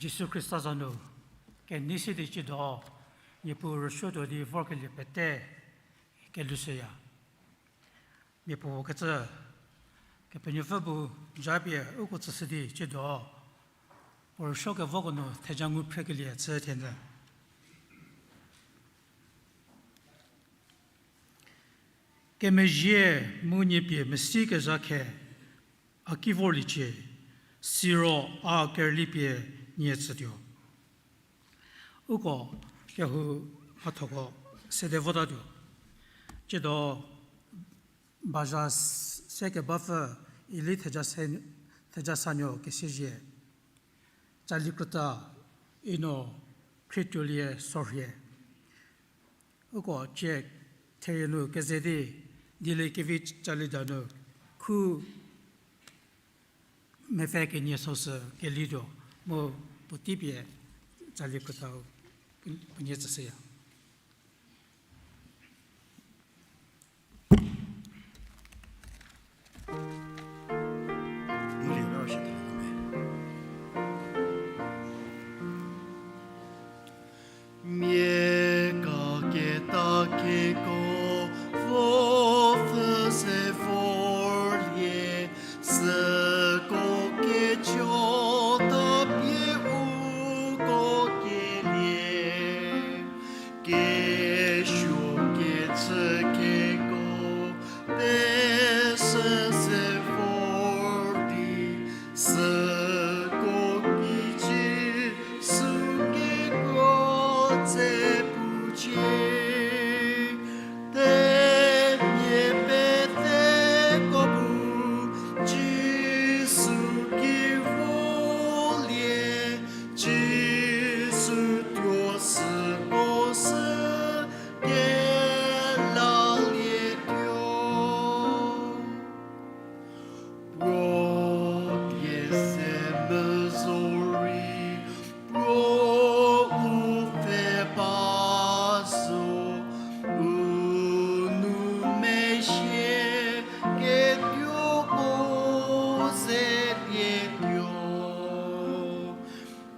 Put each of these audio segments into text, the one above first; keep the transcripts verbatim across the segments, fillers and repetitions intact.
Jisu Khrista za nu kenei se di ciedo, Niepuu rüsuotuo di vorkelie pete kelhoushüya. Miapuo kecü, Kepenuopfü bu japie uko tsüshü di ciedo, puo rüsuo kevoko nu theja ngu phrekelie chü thienyü. Kemezhie mu nie pie mesi kezha khe a ki vorliecie, siro a kerüli pie nie tsütuo. Uko kehou mhathoko sede votatuo. Ciedo baza se kebapfü ili theja se, theja sanuo kesiezie, Cali Krüta Ino Khrietuolie Sorhie. Uko cie therie nu keze di, dieliekevi cali danu khu mepfü kenie soshü kelituo mu puotei pie Cali Krütau puo, puo nie tsüshüya. Mia kaketa keko vo pfü se vorlie, süko kejo ta pie uko kelie. Kesuo kechü keko peshü se vor di, süko ki Jisu keko tse pucie. Themia peteko bu Jisu ki volie, Jisu tuo süko sü kelalietuo. Puo pie se mezorei, puo u pfhe ba zo, u nou mezhie ketuoko zelietuo.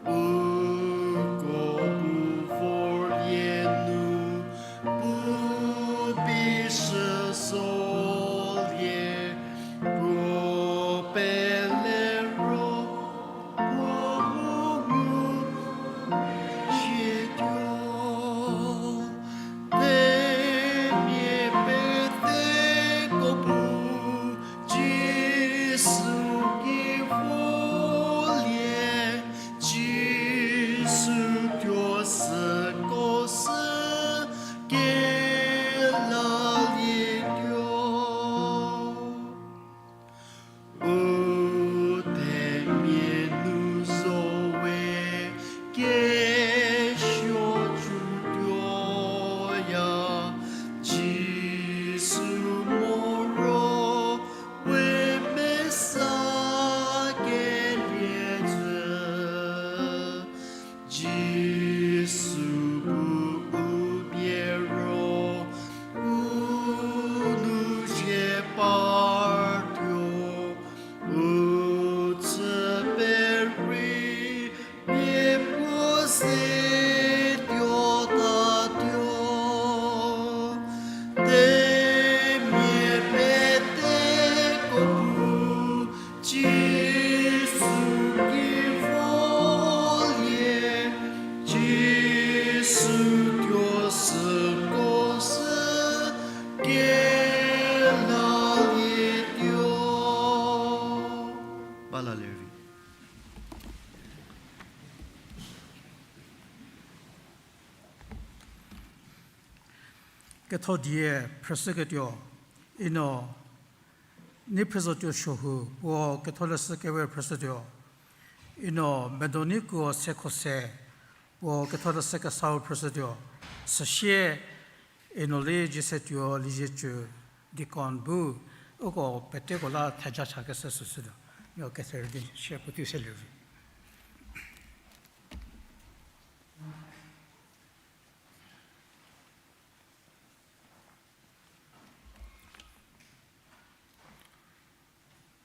Uko bu vorlie nu, bu pishü solie, puo pele ro, puo u nou mezhietuo. Themia peteko bu Jisu ki volie, Jisu tuo süko sü kelalietuo. U themia nu zo we kesuo cütuoya, Jisu moro we mesa kelie jü. Jisu bu u pie ro, u nou zie partuo, u chü perei pie puo se tuotatuo. Themia peteko bu Jisu ki volie, Jisu tuo süko sü kelalietuo. Ba lalie vi. Ketho die phrüshüketuo, ino nei phre zotuo suohu puo ketholeshü kewe phrüshütuo, ino medonikuo sekho se puo ketholeshü kesau phrüshütuo, süsie ino li Jiesetuo Liezietsu deacon bu uko peteko la theja chakeshü süshütuo, ino ketherü di sie puotei se lie vi.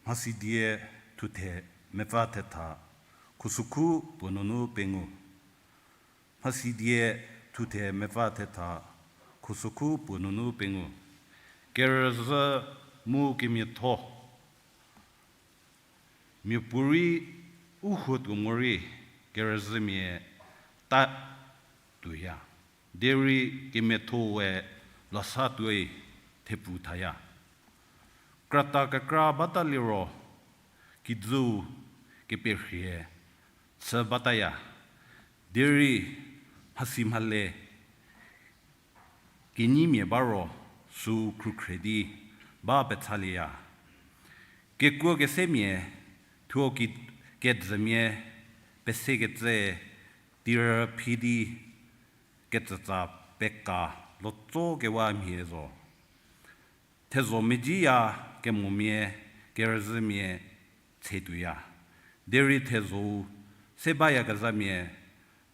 Mhasi die thuthe mepfü thetha, Khusokhu puo nunu pengou. Mhasidie thuthe mepfü thetha, khusokhu puo nunu pengou. Kerüzhü mu kemiatho. Miapuorei u huotuo morei kerüzhümia ta tuoya. Derei kemiathoe lasa tuoi thepfu thaya. Krata kekra bata liro, kijüu keperhie chü bataya. Derei mhasi mhale kenyimia ba ro süu khrukhre di ba pechalieya. Kekuo kesemia, thuo ki-, kedzümia, pesekecü, tirü phi di ketsütsa peka lotso kewa mhie zo. Thezho medziya kemomia, kerüzhümia tshe tuoya. Derei thezho-u se bayakezhamia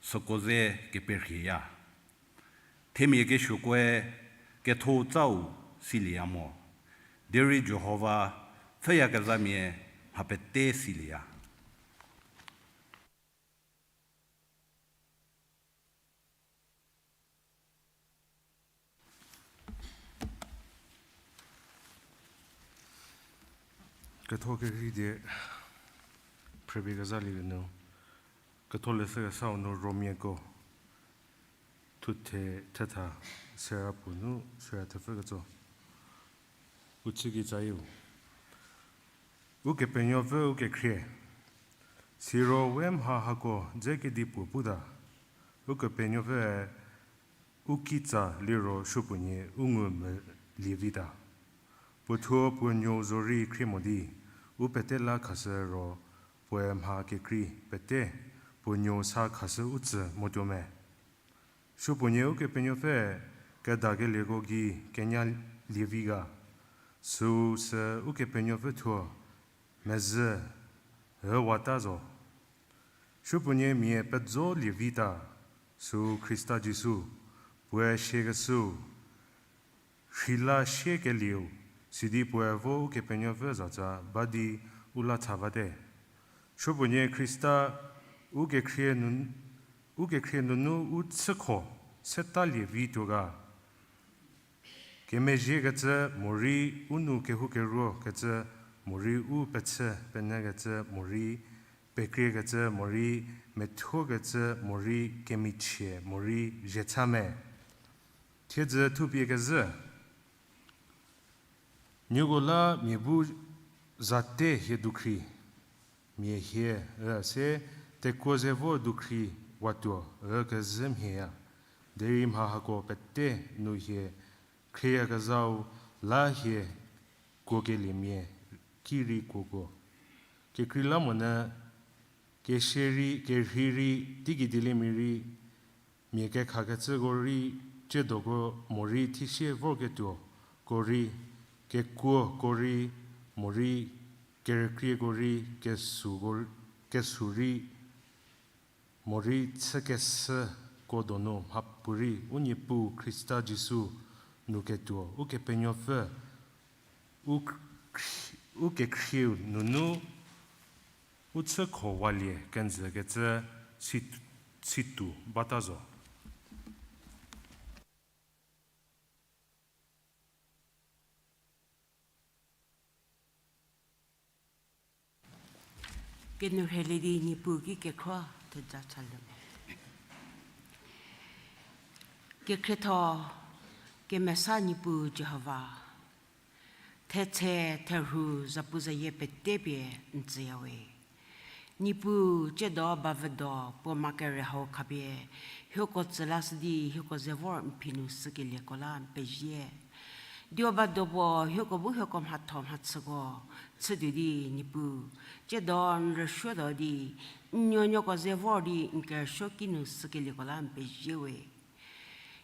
süko ze keperhieya. Themia kesuokoe ketho tsau silieya mo. Derei Jihova pfhüyakezhamia mha pete silieya. Ketho kerhei die phrüpiekezhalieketuo nu, ketholeshü kesau nu Romiako thuthe thetha, sera puo nu sera thepfü ketso. U chükitsayieu. Ukepenuopfü u kekhrie. Siro we mha hako dze kedipuo puta. Ukepenuopfüe u kitsa liro supuonie u ngu melie vita. Puo thuo puo nuou zorei khrie mo di, u pete la khashü ro, puoe mha kekrei pete puo nuou sa khashü u tsü motuo me. Supuonie Ukepenuopfü kedakelieko gei kenya lie vi ga, süu sü Ukepenuopfü thuo mezhü üwata zo. Supuonie mia pejo lie vita, süu Khrista Jisu, puoe siekeshüu, rheila siekelieu, sidi puoe vo Ukepenuopfü zatsa ba di u la cha bate. Supuonie Khrista u kekhrie nu-, u kekhrie nunu u chükho seta lie vi tuo ga. Kemezhiekecü morei u nou kehoukeruokecü morei u pechü penyükecü morei pekriekecü morei methuokecü morei kemichie morei zhiecha me. Thiedzü thupie kezhü. Nieko la mia bu zate hie dukhri, mia hie, üe, se tekuo ze vor dukhri watuo, üe, kezhü mhieya. Derei mha hako pete nu hie khrieyakezhau la hie kuokeliemia ki rei kuoko. Kekreilamonyü, kesie rei, kerhei rei, teigei dieliemia rei, mia kekhakecüko rei, tsiedoko morei thesie vorketuoko rei, kekuoko rei, morei kerükrieko rei, kesuko, kesu rei, morei chükeshüko donu mhapuorei u Niepuu Khrista Jisu nu ketuo Ukepenuopfü u khri-, u kekhrieu nunu u chükhowalie kenjükecü si-, situo bata zo. Kenou rheilie di Niepuu ki kekhro theja chalie. Kekhrietho kemesa Niepuu Jihova, thetse therhu zapuzayie pete pie n tsüyawe. Niepuu tsiedo bavüdo puo ma kere hau khapie, hieko tsü lashü di hieko ze vor n phi nu shükelieko la n pezie. Dio ba do puo hieko bu hieko mhatho mhachüko chütuo di Niepuu, tsiedo n rüsuotuo di n nuonuoko ze vor di n kerüsuo ki nu shükelieko la n pezie we.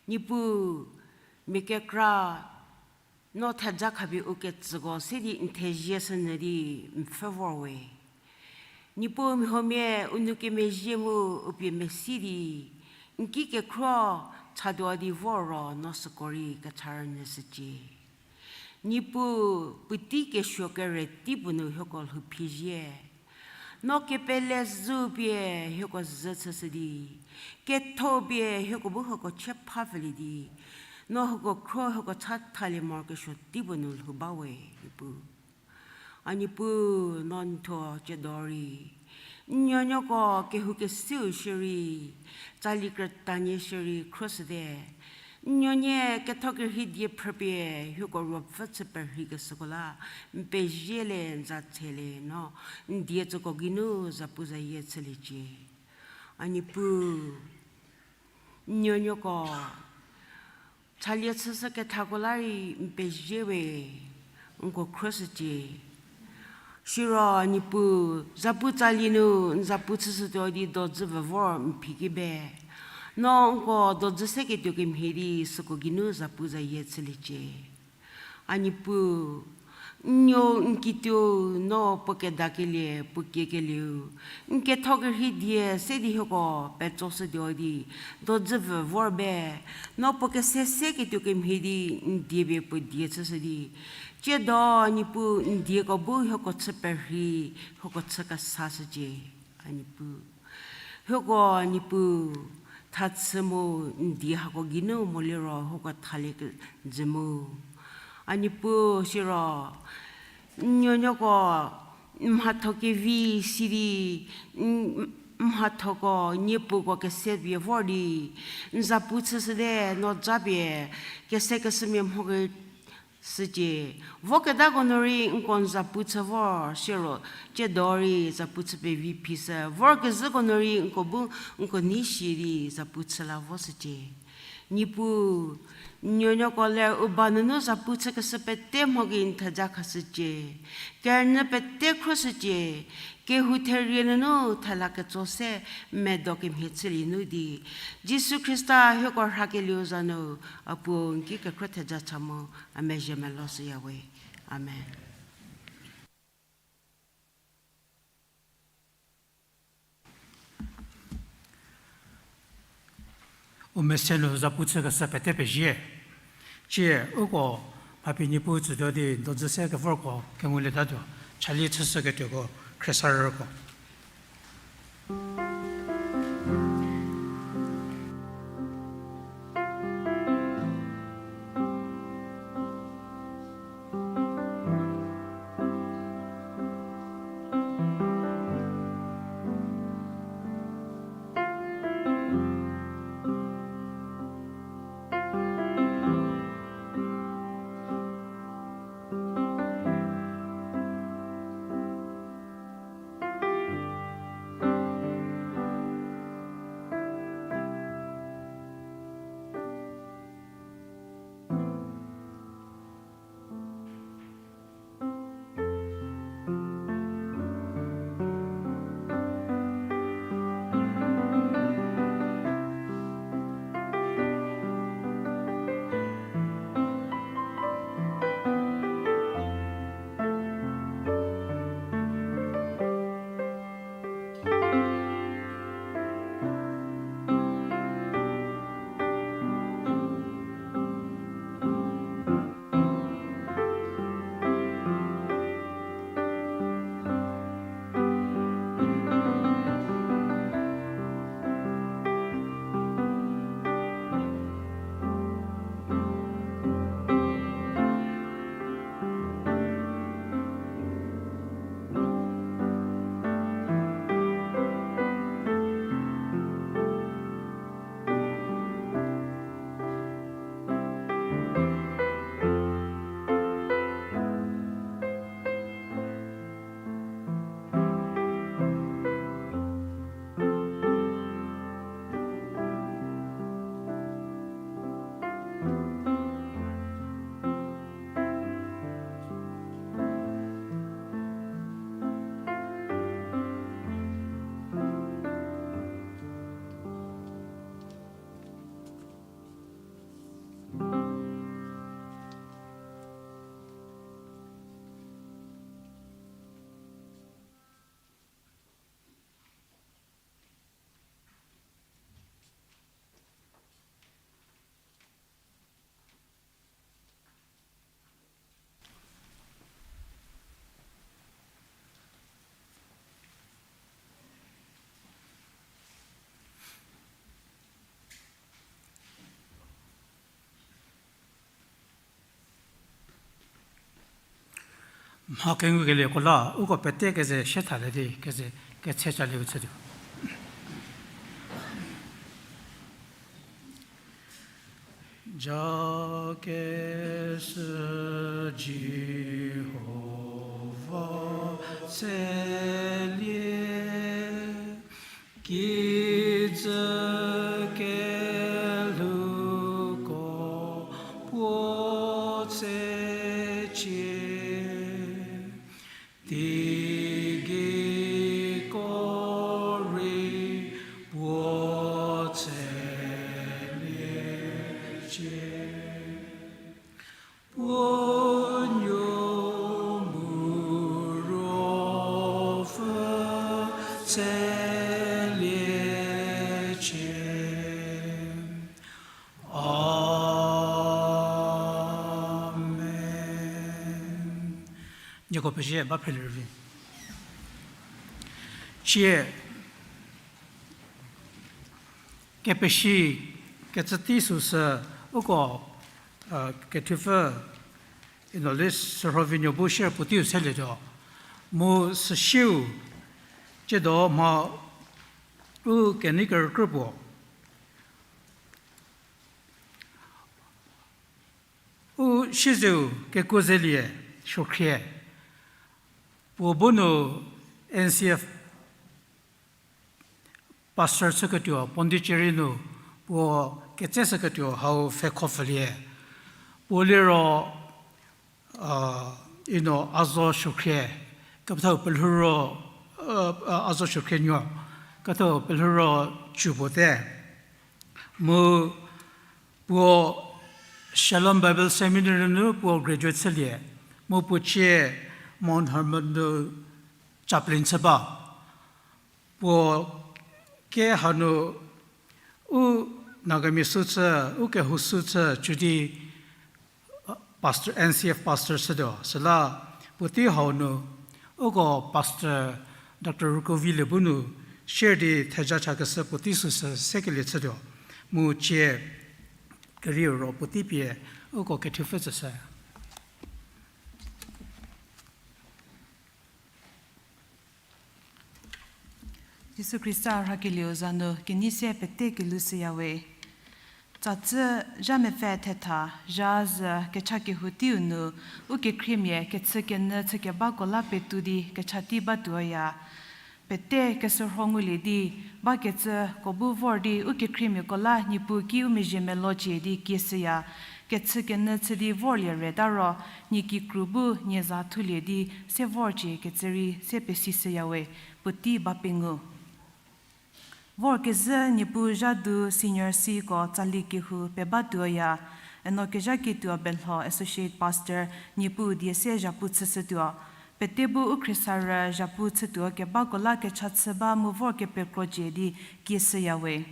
Niepuu, mia kekra no theja khapie u ketsüko se di n thezie shünyü di n pfhü vor we. Niepuu, mia huomia u nou kemezhie mu u pie mesi di n ki kekhro chatuo di vor ro no süko rei kecha rünyü shücie. Niepuu, puotei kesuo kere tei puo nu hieko lhou phizhie. No kepele zhü pie hieko zhü chüshü di, ketho pie hieko bu hieko chie pha pfülie di, no hieko khro hieko chathalie morokesuo teipuo nu lhou ba we, Niepuu. A Niepuu, no n thuo ciedo rei, n nuonuoko kehou kesiu shierei, tsali krütanie shierei khroshüte. N nuonie ketho kerhei die phrüpie hieko ruopfü chü perheikeshüko la, n pezie le n za tshelie no, n die tsüko geinu zapuzayie chüliecie. A Niepuu, n nuonuoko chalie chüshü kethako la rei n pezie we, nko khroshücie. Siro Niepuu, zapu tsali nu n zapu chüshütuo di dodzü vü vor n phi ki be. No nko dodzü seketuo kemhie di süko geinu zapuzayie chüliecie. A Niepuu, n nuo n kituo no puo kedakelie, puo kiekelieu, n ketho kerhei die se di hieko petsoshütuo di, dodzü vü vor be, no puo kese seketuo kemhie di n die pie puo die chüshü di, ciedo Niepuu n dieko bu hieko chü perhei, hieko chü kesashücie. A Niepuu, hieko Niepuu, thachü mu n die hako geinu moliro hieko thalie kejü mu. A Niepuu siro, n nuonuoko n mhatho kevi si di, n mhathoko niepuko kese pie vor di, n zapu chüshüte no japie, kese keshümia mhoke shücie. Voketako nu rei nko n zapu chü vor siro, ciedo rei zapu chü pevi phishü. Vorkezhüko nu rei nko bu nko nei shi di zapu chü la voshücie. Niepuu, n nuonuoko ler u ba nunu zapu chükeshü pete mho gei n theja khashücie. Kerünyü pete khroshücie. Kehou therie nunu thela ketso se medo kemhie chülie nu di, Jisu Khrista hieko rhakelieu za nu, a Puo n ki kekhro theja cha mu, a mezhie meloshüyawe. Amen. U mese nu zapu chükeshü pete pezie. Cie uko mha pie Niepuu tsütuo di dodzü se kevorko kengulietatuo, chalie chüshüketuoko khriesarüko. Mha kengukelieko la, uko pete keze shethalie di, keze ketshe calieu chütuo. Jakeshü Jihova selie, kijü kelhouko puo tsecie. Teigei ko rei puo tseliecie. Puo nuo mu ruopfü tseliecie. Amen. Nieko pezie ba phrelie rüvi. Cie, kepeshi, kecü tei süsü, uko, kethupfü, Inolis Sürhovinuo bu share puoteiu selietuo. Mu süsieu, tsiedo mha u kenei kerükrü puo. U siezeu Kekuozelie Suokhrie. Puo bu nu N C F pastor chüketuo, Pondicherry nu, puo ketseshüketuo hau pfhekhopfülie. Puo liro, ino Azo Suokhrie, kepethau Pelhouro, Azo Suokhrie nuo, kethau Pelhouro chü puo te. Mu puo Shalom Bible Seminary nu puo graduate chülie, mu puo cie Mount Hermon nu chaplain chü ba. Puo ke hanu u Nagamia sü chü, u kehou sü chü, chü di, pastor, N C F pastor chütuo, süla puotei hau nu, uko pastor Doctor Rukovilie bu nu share di theja chakeshü puotei süsü sekelie chütuo, mu cie kerieu ro puotei pie uko kethupfü tsüshü. Jisu Khrista rhakelieu za nu kenei se pete kelhou shüyawe. Tsacü zha mepfü thetha, zha zü kecha kehou teiu nu, u kekhriemia kechükenyü chükebako la petou di kecha tei batuoya. Pete keshürho ngulie di, bakecüko bu vor di u kekhriemiako la Niepuu ki u mezhie melocie di kieshüya. Kechükenyü chü di vorlie reta ro, nie kikru bu nie za thulie di se vorcie kecü rei se pesishüyawe, puotei ba pengou. Vorkezhü Niepuu zha du Senior Cko tsali kehou pebatuoya, eno kezhaketuo Belho Associate Pastor Niepuu die se zhapu chüshütuo. Pete bu u khriesarü zhapu chütuo kebako la kecha chü ba mu vor kepekrocie di kieshüyawe.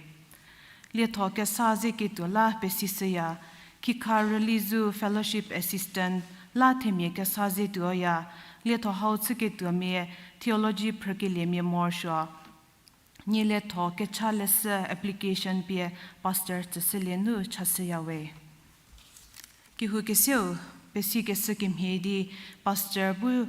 Lietho kesa zeketuo la pesishüya, Khikha Rülizu Fellowship Assistant la themia kesa zetuoya, lietho hau chüketuomia theology phrükeliemia morosuo. Nie lietho kecha leshü application pie pastor tsüshülie nu chashüyawe. Kehou keseu, pesikeshü kemhie di pastor bu,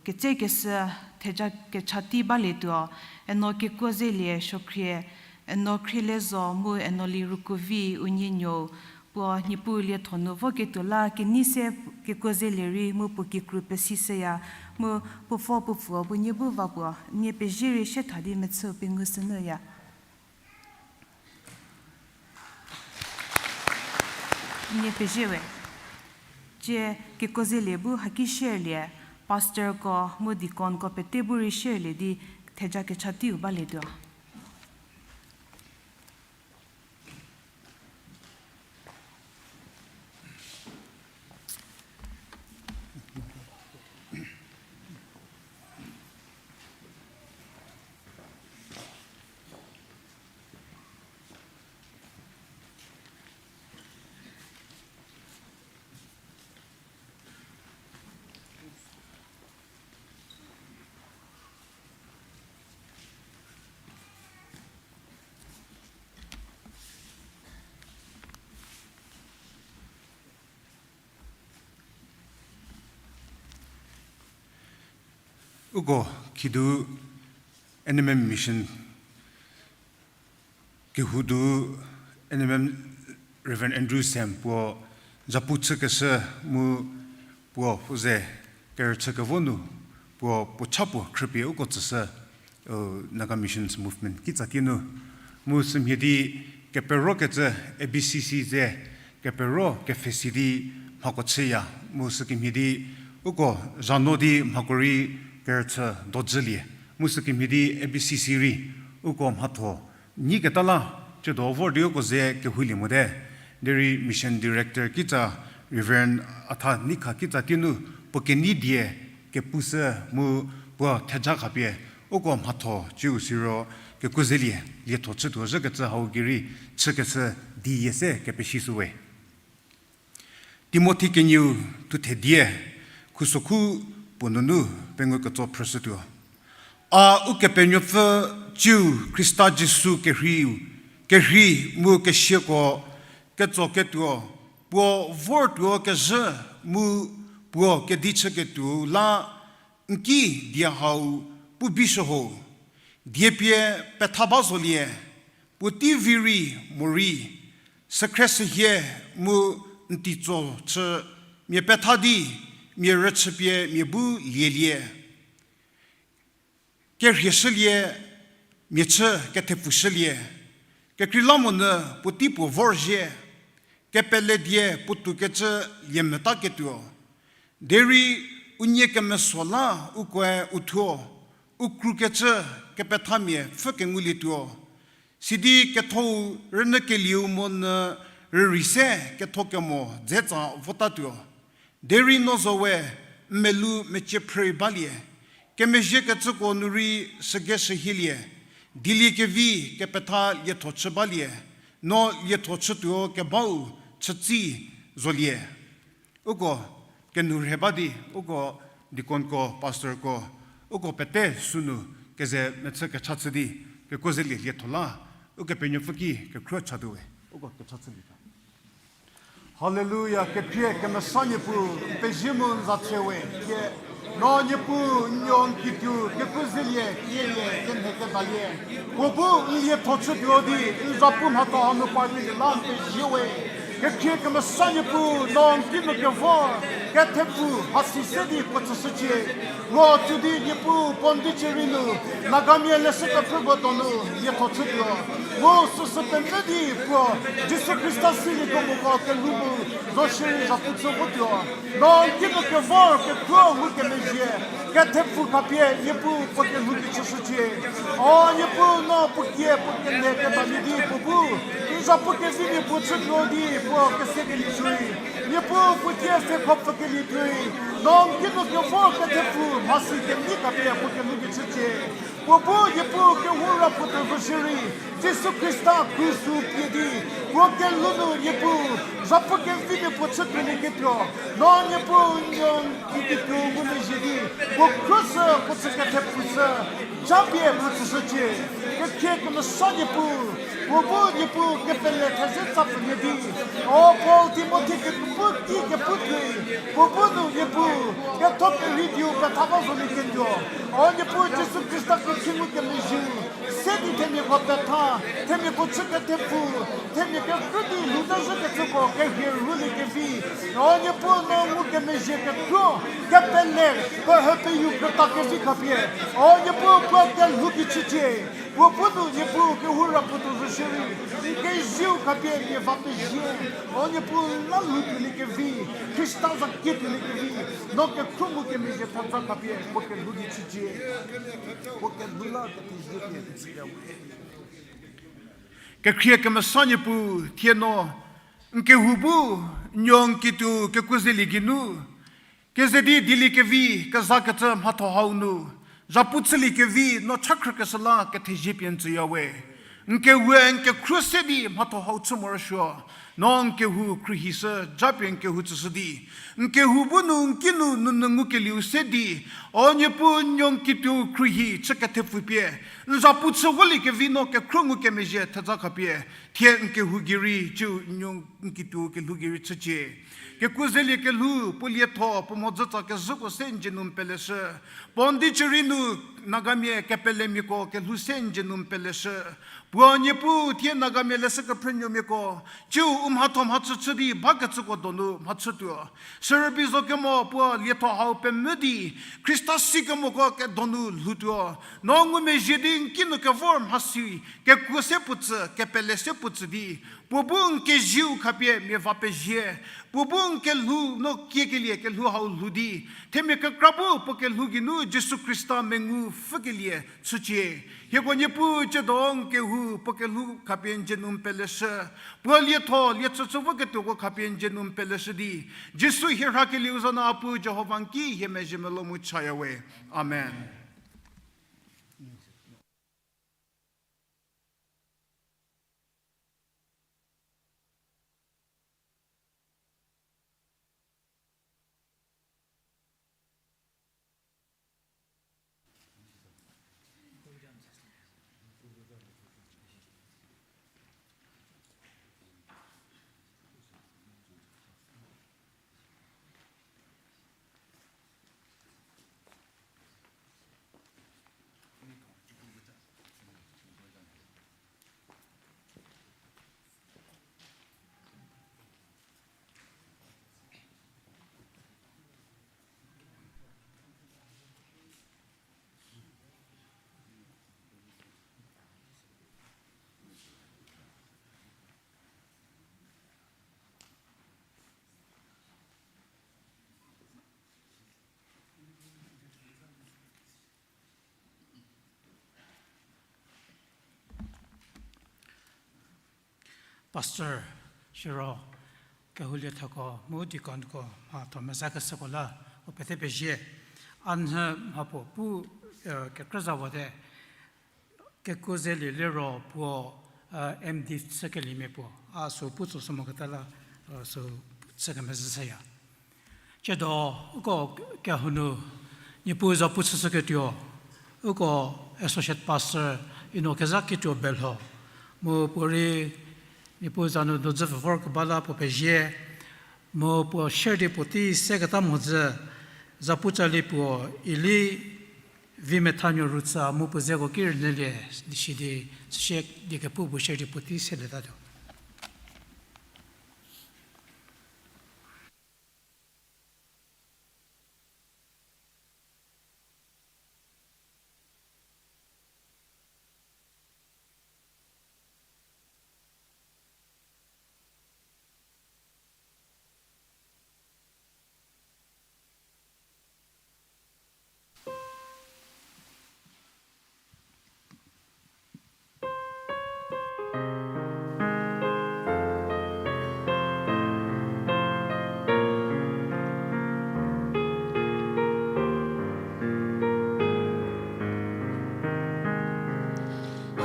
ketsekeshü theja kecha tei balietuo, eno Kekuozelie Suokhrie, eno Khrielezo mu eno Lirukovi unie nuou, puo Niepuu lietho nu voketuo la kenei se Kekuozelie rei mu puo kikru pesishüya, mu puo pfo puo pfuo bu nie bu va puo nie pezie rei shetha di mechü pengou sünyüya. Nie pezie we. Tie Kekuozelie bu haki sharelie, pastorko mu deaconko pete bu rei sharelie di theja kecha teiu balietuo. Uko khidu N M M Mission kehoudu N M M Reverend Andrew Sam puo zhapu chükeshü mu puo puo ze kerüchü kevo nu puo puo cha puo khrüpie uko tsüshü, Naga Missions Movement kitsa tie nu. Mu sümhie di keperokecü A B C C ze kepero kepfhesi di mhako chüya, mu sükemhie di uko zhano di mhako rei kerüchü dojülie, mu sükemhie di A B C C rei uko mhatho nyiketa la, chüdo vor di uko ze kehoulie mote. Derei Mission Director kitsa Reverend Atha Nikha kitsa tie nu puo kenei die kepushü mu puo theja khapie uko mhatho ciu siro kekuo zelie, lietho chütuo zhükecü hau gei rei chükeshü di yie se kepesishüwe. Timothi kenieu thuthe die, khusokhu puo nunu pengou ketso phrüshütuo. A Ukepenuopfü ciu Khrista Jisu kerhei, kerhei mu kesiako ketsoketuo, puo vortuo kezhü mu puo kedi chüketuo la n ki die hau pu bishü ho. Die pie petha ba zolie, puotei vi rei morei, sükhre sühie mu n teitso chü, mia petha di, mia rüchüpie mia bu lielie. Kerhie shülie, mia chü kethepfu shülie, kekreilamonyü puotei puo vorzhie, kepele die puotoukecü liemetaketuo. Derei unie kemeso la ukoe uthuo, u krukecü kepethamia pfhü kengulietuo. Sidi ketho-u rünyükelieu monyü rürei se ketho kemo dze tsa votatuo. Derei no zo we n melu mecie phrü balie, kemezhiekecüko nu rei sügeshühielie, dieliekevi kepetha lietho chü balie, no lietho chütuo kebau chütsi zolie. Uko kenu rhe ba di, uko deaconko, pastorko, uko pete sünu keze mechü kecha chü di, kekuo zelie lietho la, Ukepenuopfü ki kekhruo chatuowe. Uko kecha chülie. Haleluya, kekhrie kemesa Niepuu, n pezie mu n za tse we, thie no Niepuu n nuo n kituo kekuo zelie, kielie, kenhe kedalie. Puo bu n lietho chütuo di, n zapu mhatho hanu parkelie la n pezie we. Kekhrie kemesa Niepuu, no n kinu kevor, kethepfu hasi se di puo tsüshücie. Puo tsü di Niepuu puo n di cierei nu, Nagamia leshü kephrüko donu lietho chütuo. Mu süsü pemvü di puo Jisu Khrista silieko moko kelhou bu zo shierei zapu chü votuo. No n kinu kevor kekuo ngukemezhie, kethepfu khapie Niepuu puo kelhou ki chüshücie. O Niepuu no puo kie puo kele keba mia di puo bu n zapu kevimia puo chütuo di puo kesekelie shürei. Niepuu puo kie se khopfükelie tuoi. No n kinu kevor kethepfu mhasi kenei khapie puo kelhou ki chücie. Puo bu Niepuu kehou ra puo tuo zo shierei, Jisu Khrista krusu pie di, puo kelhou nu Niepuu zapu kevimia puo chütuolieketuo. No Niepuu n nuo n kituo ngumezhie di, puo khrüshü puo chü kethepfushü, japie puo tsüshücie. Kekhrie kemesa Niepuu, puo bu Niepuu kepele theze tsa pfhülie di, o Paul Timothi kepu ki kepu tuoi, puo bu nu Niepuu ketho kerhei dieu petha ba zolieketuo. O Niepuu Jisu Khrista kekhingu kemezhieu se di themiako petha, themiako chü kethepfu, themia kekrü di lhou ta zhükecüko kerhie rhuliekevi. O Niepuu no ngukemezhie kekuo, kepele, pehe peyu krüta kevi khapie. O Niepuu puo kelhou ki chücie. Puo bu nu Niepuu kehou ra puo tuo zo shierei, n kezieu khapie mia va pezie. O Niepuu la lhou tuoliekevi, Khrista za kie tuoliekevi, no kekhruo ngukemezhie thaza khapie puo kelhou ki chücie. Puo kelhou la kethezie pie n tsüya we. Kekhrie kemesa Niepuu, thie no n kehou bu n nuo n kituo kekuo zelie geinu, keze di dieliekevi kezakecü mhatho hau nu zapu chüliekevi no cha khrükeshü la kethezie pie n tsüya we. N kehoue n kekhruo se di mhatho hau chü morosuo, no n kehou khruohishü, japie n kehou tsüshü di, n kehou bu nu n kinu nunu ngukelieu se di, O Niepuu, n nuo n kituou khruohi chü kethepfü pie, n zapu chü volie kevi no kekhruo ngukemezhie theja khapie, thie n kehou gei rei, ciu n nuo n kituou kelhou gei rei chücie. Kekuo zelie kelhou, puo lietho, puo mhodzütsa kezhüko se n dzie nu n peleshü. Pondicherry nu Nagamia kepelemiako kelhou se n dzie nu n peleshü. Puo Niepuu thie Nagamia leshü kephrünuomiako, ciu u mhatho mhachü chü di bakecüko donu mhachütuo. Sürübei zo kemo puo lietho hau pemvü di, Khrista sikemoko kedonu lhoutuo. No ngumezhie di n kinu kevor mhasi, kekuo se puo tsü, kepele se puo tsü di, puo bu n kezieu khapie mia va pezie, puo bu n kelhou no kiekelie kelhou hau lhou di, themia kekra bu puo kelhou geinu Jisu Khrista mengu pfhükelie chücie. Hieko Niepuu, ciedo n kehou puo kelhou khapie n dzie nu n peleshü, puo lietho liechüchü voketuoko khapie n dzie nu n peleshü di, Jisu hie rhakelieu za nu a Puu Jihova n ki hie mezhie melou mu chayawe. Amen. Pastor, siro, kehouliethako mu deaconko mhatho mezakeshüko la, u pete pezie. A nhü mhapuo pu, eh, kekrü za wate, kekuo zelie liro puo, eh, M D chükeliemia puo, a sü pu tsoshü moketa la, eh, sü chükemezhü shüya. Ciedo, uko kehou nu, Niepuu za pu chüshüketuo, uko associate pastor, Ino Kezhaketuo Belho, mu puorei, Niepuu za nu dozü pfü vorkeba la puo pezie, mu puo share di puotei seketa mhodzü, zapu tsali puo, Eli Vimethanuo Rütsa mu puo zeko ki rünyülie, di sidi, süsie di kepu puo share di puotei selietatuo. A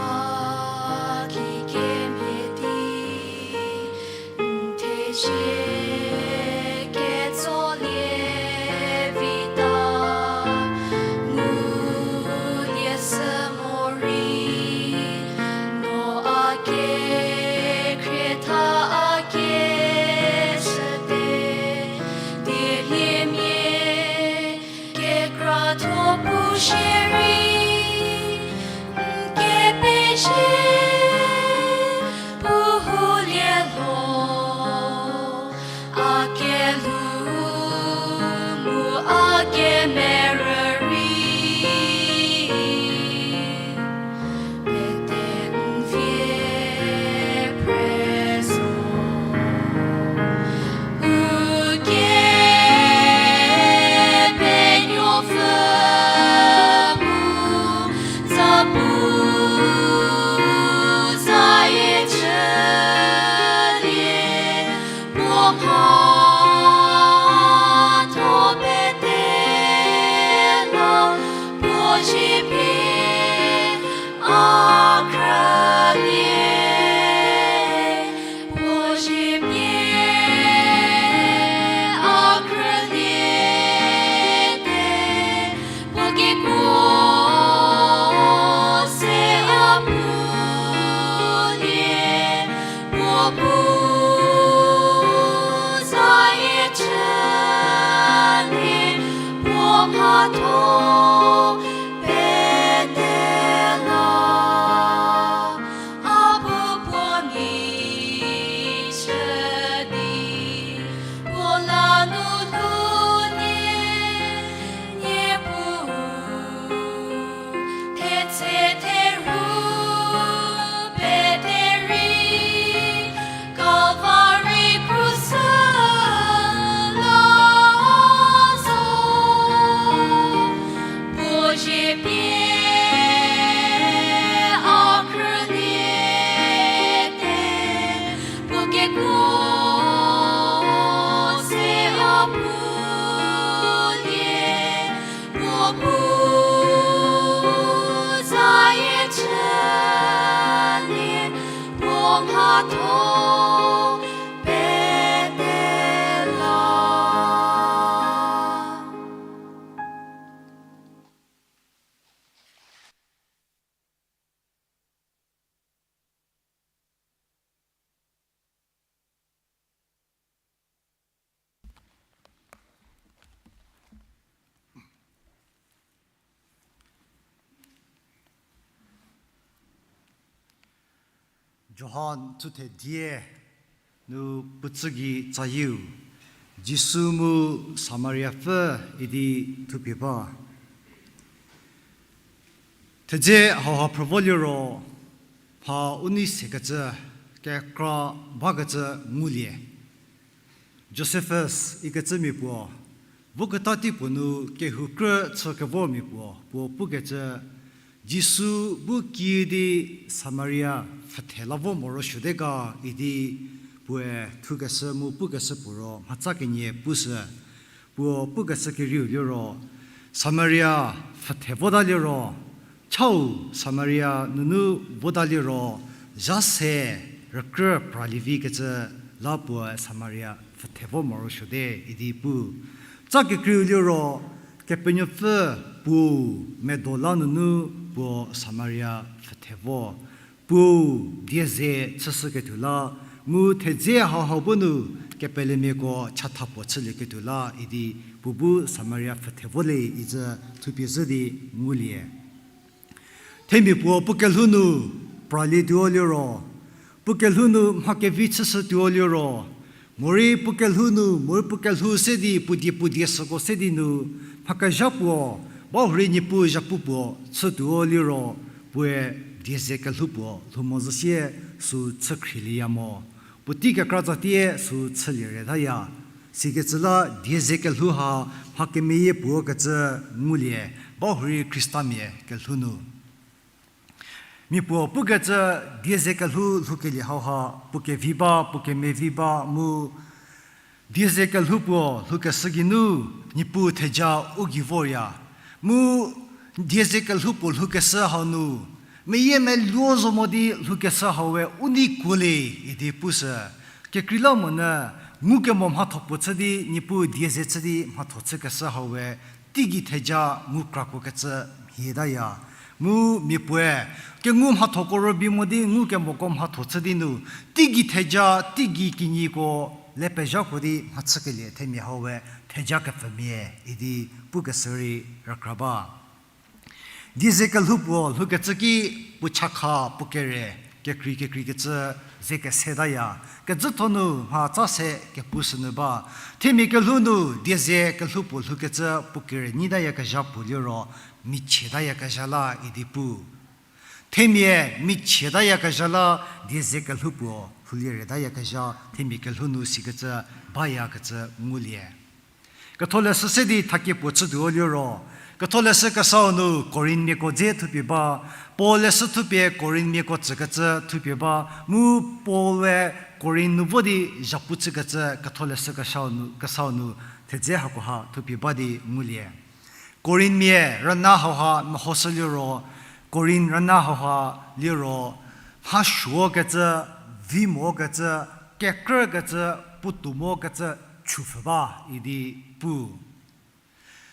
ki kemhie di n thezie ketsolie vita, ngulie sü morei no a kekhrietha a keshüte, dieliemia kekratho pu shierei n kepezie puo houlie lho. Johan thuthe die nu puotsü gei tsayieu, Jisu mu Samariapfü idi thupie ba. Thedze hauha phrü vo liro, mha u nei sekecü, kekra bakecü ngulie. Josephus ikecümia puo, voketa tei puo nu kehou krü chü kevormia puo, puo pukecü, Jisu bu kiüdi Samaria pfüthe la vo morosuote ga idi puoe thukeshü mu pukeshü puo ro mhatsa kenie pushü, puo pukeshü kerieu liro, Samaria pfüthe vota liro, chau Samaria nunu vota liro, zha se rükrü pralie vikecü la puoe Samaria pfüthe vo morosuote idi pu. Tsa kekreiu liro, Kepenuopfü puou medo la nunu puo Samaria pfüthe vo. Puou die ze chüshüketuo la, mu thedze hauha bu nu kepelemiako chatha puo chülieketuo la idi puo bu Samaria pfüthe vo le idi thupie zhü di ngulie. Themia puo puo kelhou nu pralie tuo liro, puo kelhou nu mha kevi chüshü tuo liro, morei puo kelhou nu, morei puo kelhou se di, puo die puo die süko se di nu, mha kezha puo, bahurei Niepuu zhapu puo chü tuo liro, puoe die ze kelhou puo lhou mo zhü sie sü chü khrielie ya mo. Puotei kekra tsatie sü chülie re taya. Sikecü la die ze kelhou ha mha kemeyie puo kecü ngulie, bahurei Khristamia kelhou nu. Mia puo pukecü die ze kelhou lhoukelie hauha, puo kevi ba, puo kemevi ba mu, die ze kelhou puo lhoukeshü geinu, Niepuu theja u gei vorya. Mu die ze kelhou puo lhoukeshü hau nu, meyiemeluo zo mo di lhoukeshü hau we u nei kuo le idi pushü. Kekreilamonyü, ngukemo mhatho puo chü di, Niepuu die ze chü di mhatho chükeshü hau we, teigei theja ngu krakuokecü mhie taya. Mu mia puoe, kengu mhathoko rübei mo di ngukemoko mhatho chü di nu, teigei theja, teigei kinyiko le pezhakuo di mhachükelie themia hau we, theja kepfümia idi pukeshü rei rükra ba. Die ze kelhou puo lhoukecü ki puo chakha puo kere, kekrei kekreikecü ze kese taya. Kezütho nu mha tsa se kepushünyü ba. Themia kelhou nu die ze kelhou puo lhoukecü puo kere nyi tayakezha puo liro, michie tayakezha la idi pu. Themia michie tayakezha la die ze kelhou puo lhoulie re tayakezha, themia kelhou nu sikecü bayakecü ngulie. Ketholeshü se di thakie puo chütuo liro, Ketholeshü Kesau nu Korinthmiako dze thupie ba, Paul leshü thupie Korinthmiako tsükecü thupie ba, mu Paul we Korinth nu vo di zhapu chükecü Ketholeshü Kesau nu, Kesau nu thedze hakoha thupie ba di ngulie. Korinthmia rüna hauha mehoshü liro, Korinth rüna hauha liro, mhasuokecü, vi mokecü, kekrükecü, puotou mokecü, chupfü ba idi pu.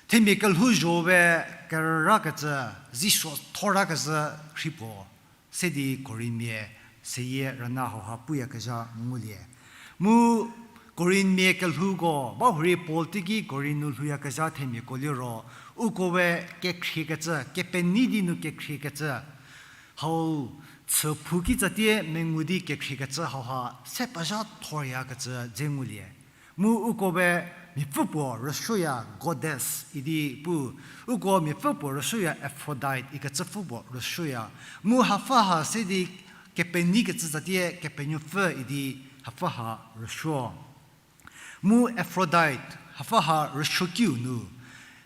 Themia kelhouzho we kerürakecü, zisuo thorakecü rhi puo, se di Korinthmia seyie rüna hauha puyakezha ngulie. Mu Korinthmia kelhouko, bahurei Paul teiki Korinth nu lhouyakezha themiako liro, uko we kekhriekecü, kepenuo di nu kekhriekecü, hau chüphou kitsatie mengu di kekhriekecü hauha se pezha thoryakecü dze ngulie. Mu uko we miapfü puo rüsuoya goddess idi pu, uko miapfü puo rüsuoya Aphrodite ikecüpfü puo rüsuoya. Mu hapfü ha se di kepenuo kecü tsatie kepenuopfü idi hapfü ha rüsuo. Mu Aphrodite hapfü ha rüsuokiu nu,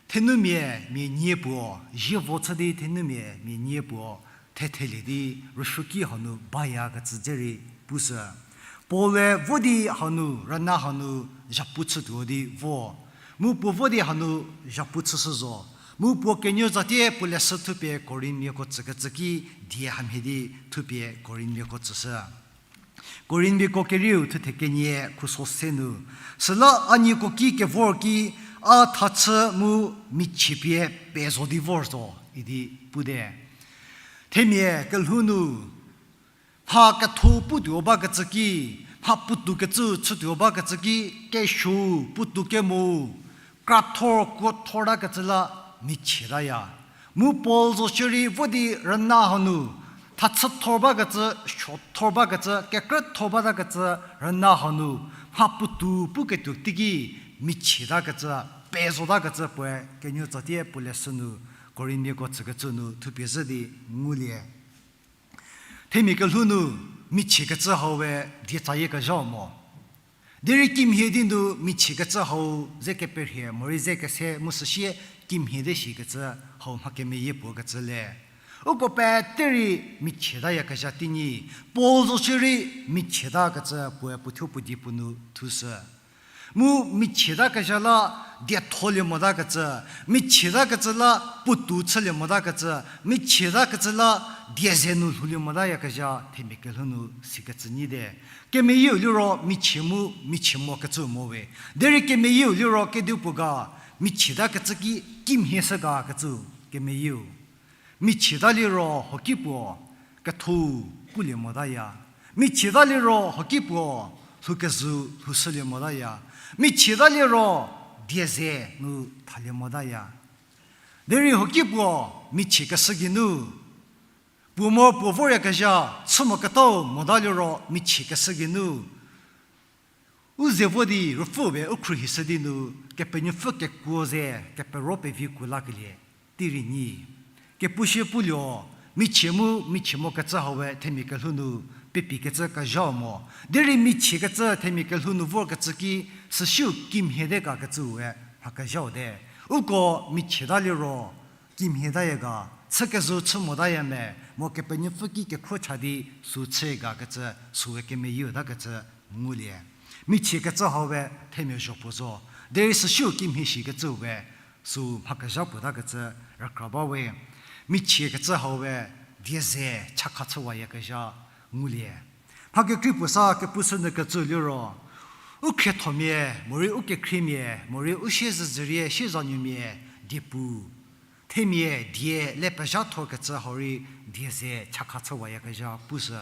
thenumia mia nie puo, zievo chü di thenumia mia nie puo, thethelie di rüsuoki hau nu bayakecü dze rei pushü. Paul-e vo di hanu, rüna hanu zhapu chütuo di vo. Mu puo vo di hanu zhapu chüshü zo. Mu puo kenuo tsatie puo leshü thupie Korinthmiako tsükecü ki die hamhie di thupie Korinthmiako tsüshü. Korinthmiako kerieu thuthe kenie khuso se nu. Süla a nieko ki kevor ki a thachü mu michie pie pezo di vor zo idi pute. Themia kelhou nu mha ketho putuo bakecü ki, mha puotou kecü chütuo bakecü ki, kesuo puotou kemo, krathor kuothor takecü la michietaya. Mu Paul zo shierei vo di rüna hanu, thachüthor bakecü, suothor bakecü, kekrüthor batakecü rüna hanu, mha puotou puketuo teiki michietakecü, pezotakecü puoe kenuo tsatie puo leshü nu, Korinthmiako tsükecü nu thupie zhü di ngulie. Themia kelhou nu michiekecü hau we die tsayie kezhau mo. Derei kimhie di nu michiekecü hau ze keperhie morei ze kese mu süsie kimhie te shikecü hau mha kemeyie puo kecü le. Uko pete rei michietayakezha teinyi, Paul zo shierei michietakecü puoe puothuo puo die puo nu thushü. Mu michietakezha la dietholie motakecü, michietakecü la puotou chülie motakecü, michietakecü la die ze nu lhoulie motayakezha themia kelhou nu sikecü nyite. Kemeyieu liro michie mu michie mokecü mo we. Derei kemeyieu liro kedipuo ga michietakecü ki kimhie shü gakecü kemeyieu. Michieta liro hoki puo ketho pulie motaya. Michieta liro hoki puo lhoukezhü lhoushülie motaya. Michieta liro die ze nu thalie motaya. Derei hoki puo michiekeshü geinu, puo mo puo voryakezha chü moketau mota liro michiekeshü geinu u ze vo di ruopfü be u khruohishü di nu, Kepenuopfü kekuo ze kepero pevi kuo lakelie tei rei nyi. Kepushie puo lio, michie mu michie mokecü hau we themia kelhou nu pepikecü kezhau mo. Derei michiekecü themia kelhou nu vorkecü ki süsiu kimhie te kakecü we mha kezhau te. Uko michieta liro kimhietaya ga, chükezhü chü motaya me, mo Kepenuopfü ki kekhro cha di sü chügakecü, süu we kemeyiutakecü ngulie. Michiekecü hau we themia zho puo zo. Derei süsiu kimhie shikecü we, sü mha kezha puotakecü rükra ba we. Michiekecü hau we die ze chakha chüwayakezha ngulie. Mha kekrei puo sa kepushü nyü kecü liro, u khriethomia, morei u kekhriemia, morei u siezedzürie siezanuomia, diepu, themia die le pezhathorkecü hau rei die ze chakha chüwayakezha pushü.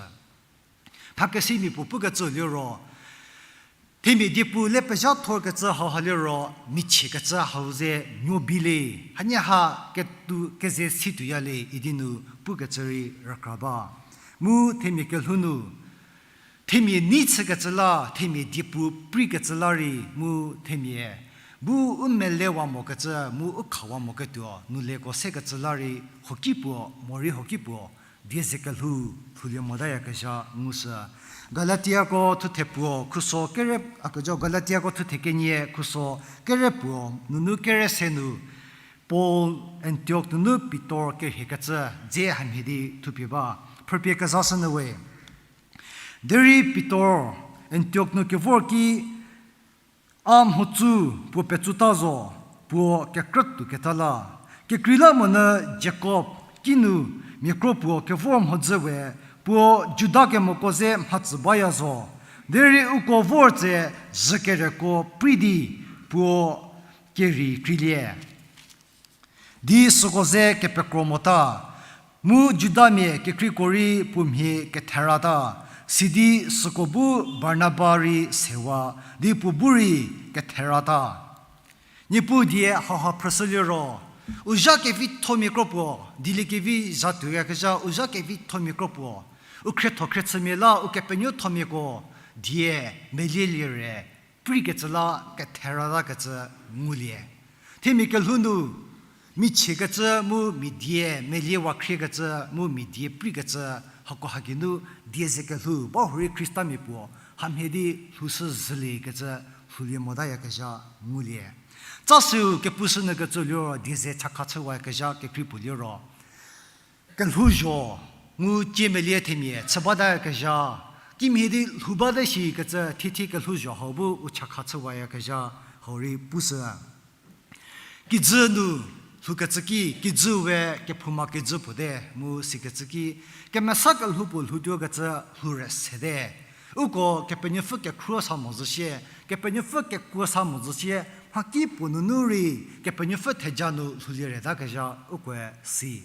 Mha kesimia puo pukecü liro, themia diepu le pezhathorkecü hau ha liro, michiekecü hau ze nuo bi le, hanie ha ketu keze situya le idi nu pukecü rei rükra ba. Mu themia kelhou nu, themia nei chükecü la, themia diepu preikecü la rei mu themia bu u melewa mokecü mu u khawa moketuo nu leko sekecü la rei hoki puo, morei hoki puo, die ze kelhou, lhoulie motayakezha ngushü. Galatiako thuthe puo khuso kere, a kejo Galatiako thuthe kenie khuso kere puo, nunu kere se nu, Paul Antiok nunu Pitor kerhiekecü dze hamhie di thupie ba. Phrüpie kezashü nyü we. Derei Pitor Antiok nu kevor ki, a mhodzü puo petsuta zo, puo kekrütuoketa la. Kekreilamonyü Jakob kinu mia kro puo kevor mhodzü we, puo Juda kemoko ze mhatsü baya zo. Derei uko vor tse zhü kereko prei di puo kerei kreilie di süko ze kepekro mota, mu Judamia kekreiko rei puo mhie ketherata, sidi süko bu Barnaba rei sewa di puo bu rei ketherata. Niepuu die hauha phrüshü liro, u zha kevithomia kro puo, dieliekevi zha tuoyakezha u zha kevithomia kro puo, u khrietho khriechümia la u kepenuothomiako die melielie re, preikecü la ketheratakecü ngulie. Themia kelhou nu, michiekecü mu mia die meliewa khriekecü mu mia die preikecü, hako ha geinu die ze kelhou ba hurei Khristamia puo hamhie di lhoushü zhüliekecü lhoulie motayakezha ngulie. Tsa süu kepushü nyü kecü liro die ze chakha chüwayakezha kekrei puo liro, kelhouzho ngu tiemelie themia chü batayakezha, Kimhie di lhou bate shikecü thithie kelhouzho hau bu u chakha chüwayakezha hau rei pushü. Kijü nu lhoukecü ki, kijü we kephouma kijü puo te, mu sikecü ki, kemesa kelhou puo lhoutuokecü lhou re sete. Uko Kepenuopfü kekhruo sa mo zhü sie, Kepenuopfü kekuo sa mo zhü sie, mhaki puo nunu rei Kepenuopfü theja nu lhoulie retakezha ukoe si.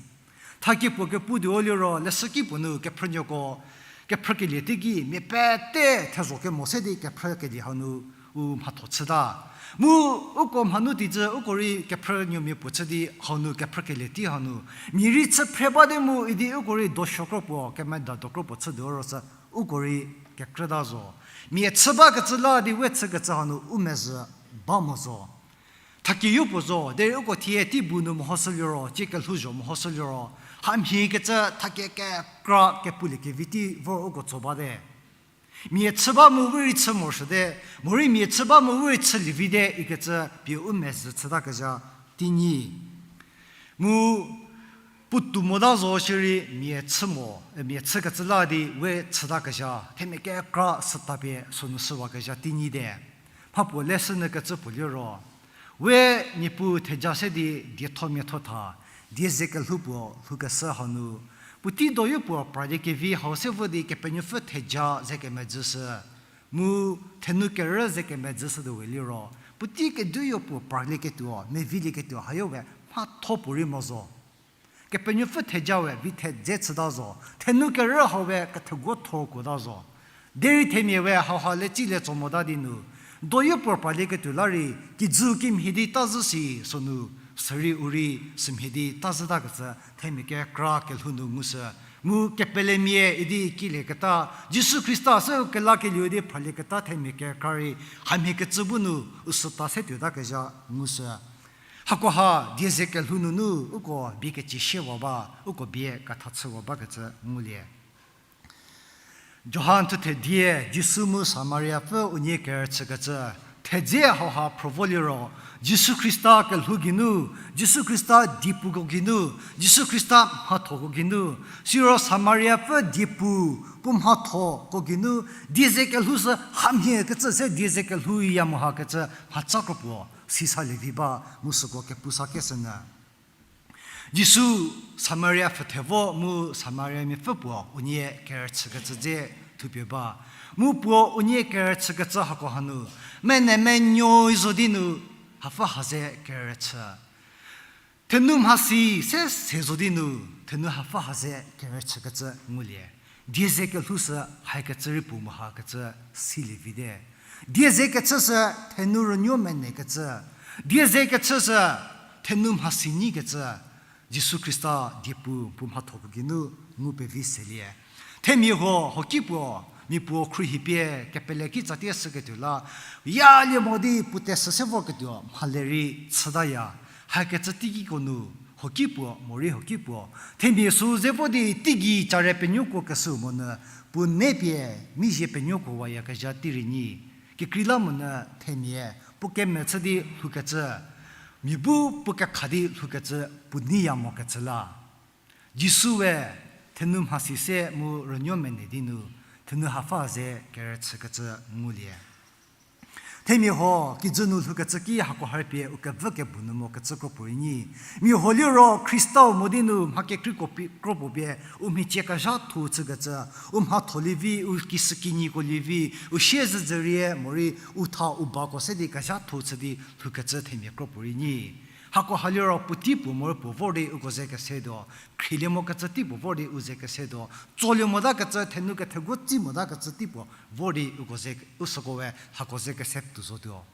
Thakie puo kepu tuo liro, leshüki puo nu kephrünuoko, kephrükelie teiki, mia pete thezho kemo se di kephrükelie hau nu u mhatho chüta. Mu uko mhanu teicü, uko rei kephrünuomia puo chü di hau nu kephrükelie tei hau nu, mia rei chü phre bate mu idi uko rei dosuo kro puo, kemeda do kro puo chü di ro sü, uko rei kekrüta zo. Mia chü bakecü la di we chükecü hau nu u mezhü ba mo zo. Thakie yopuo zo, derei uko thie tei bu nu mehoshü liro, tsie kelhouzho mehoshü liro, hamhiekecü thakie kekra kepuliekevi tei vor uko tso bate. Mia chü ba mu we rei chü morosuote, morei mia chü ba mu we rei chülie vite ikecü pie u mezhü chütakezha teinyi. Mu puotou mota zo shierei mia chü mo, mia chükecü la di we chütakezha, themia kekra süta pie sünu shüwakezha teinyi te. Mhapuo leshü nyü kecü puo liro, we Niepuu theja se di dietho miatho tha, die ze kelhou puo lhoukeshü hau nu, puotei doyopuo pralie kevi hau se vo di Kepenuopfü theja ze kemedzüshü, mu thenu kerü ze kemedzüshü tuo we liro, puotei kedoyopuo pralieketuo, mevilieketuo hayo we mhatho puorei mo zo. Kepenuopfü theja we vi thedze chüta zo, thenu kerü hau we ketheguo thor kuota zo. Derei themia we hauha le tsie le tso mota di nu, doyopuo pralieketuo la rei kijü kimhie di tazhü si sünu, sürei u rei sümhie di tazhütakecü themia kekra kelhou nu ngushü. Mu kepelemia idi kilieketa, Jisu Khrista se u kelakelieu di pralieketa themia kekra rei hamhiekecü bu nu u süta se tuotakezha ngushü. Hakoha die ze kelhou nunu uko bie kecie shiewa ba, uko bie ketha chüwa bakecü ngulie. Johan thuthe die, Jisu mu Samariapfü unie kerüchükecü, thedze hauha phrü vo liro, Jisu Khrista kelhou geinu, Jisu Khrista diepuko geinu, Jisu Khrista mhathoko geinu, siro Samariapfü diepu puo mhathoko geinu, die ze kelhou sü hamhiekecü se die ze kelhou ya mo hakecü mhatsa kro puo sisalie vi ba mu süko kepu sa kesünyü. Jisu Samariapfü the vo mu Samariamiapfü puo unie kerüchükecü dze thupie ba. Mu puo unie kerüchükecü hako hanu, mene menuoi zo di nu hapfü ha ze kerüchü. Thenu mhasi se se zo di nu, thenu hapfü ha ze kerüchükecü ngulie. Die ze kelhou sü haikecü rei puo mo hakecü silie vite. Die ze kechü sü thenu rünuo menekecü. Die ze kechü sü thenu mhasi nyikecü. Jisu Khrista diepu puo mhathoko geinu ngu pevi selie. Themia huo, huoki puo, mia puo khruohi pie kepele kitsatie shüketuo la, yalie mo di puo tesü se vorketuo mhale rei chütaya. Hakecü teikiko nu, huoki puo, morei huoki puo, themia sü ze vo di teigei care penuokuo keshü monyü, puo nei pie, mizie penuokuo wayakezha tei rei nyi. Kekreilamonyü themia, puo keme chü di lhoukecü, mia bu puo kekha di lhoukecü, puo neiya mokecü la. Jisu we, thenu mhasi se mu rünuo mene di nu, thenu hapfü ze kerüchükecü ngulie. Themia huo, kijü nu lhoukecü ki hako harpie u kevü kebu nu mokecü kro puorei nyi. Mia huo liro Khristau mo di nu mha kekreiko pi-, kro puo pie u mhicie kezhatho chükecü, u mhatholie vi, u kishükinyiko lie vi, u siezedzürie morei u tha u bako se di kezhatho chü di lhoukecü themia kro puorei nyi. Hako ha liro puotei puo morei puo vor di uko ze kesetuo, khrielie mokecü tei puo vor di u ze kesetuo, tsolie motakecü thenu kethegu tsi motakecü tei puo vor di uko ze, u süko we hako ze kese tuo zotuo.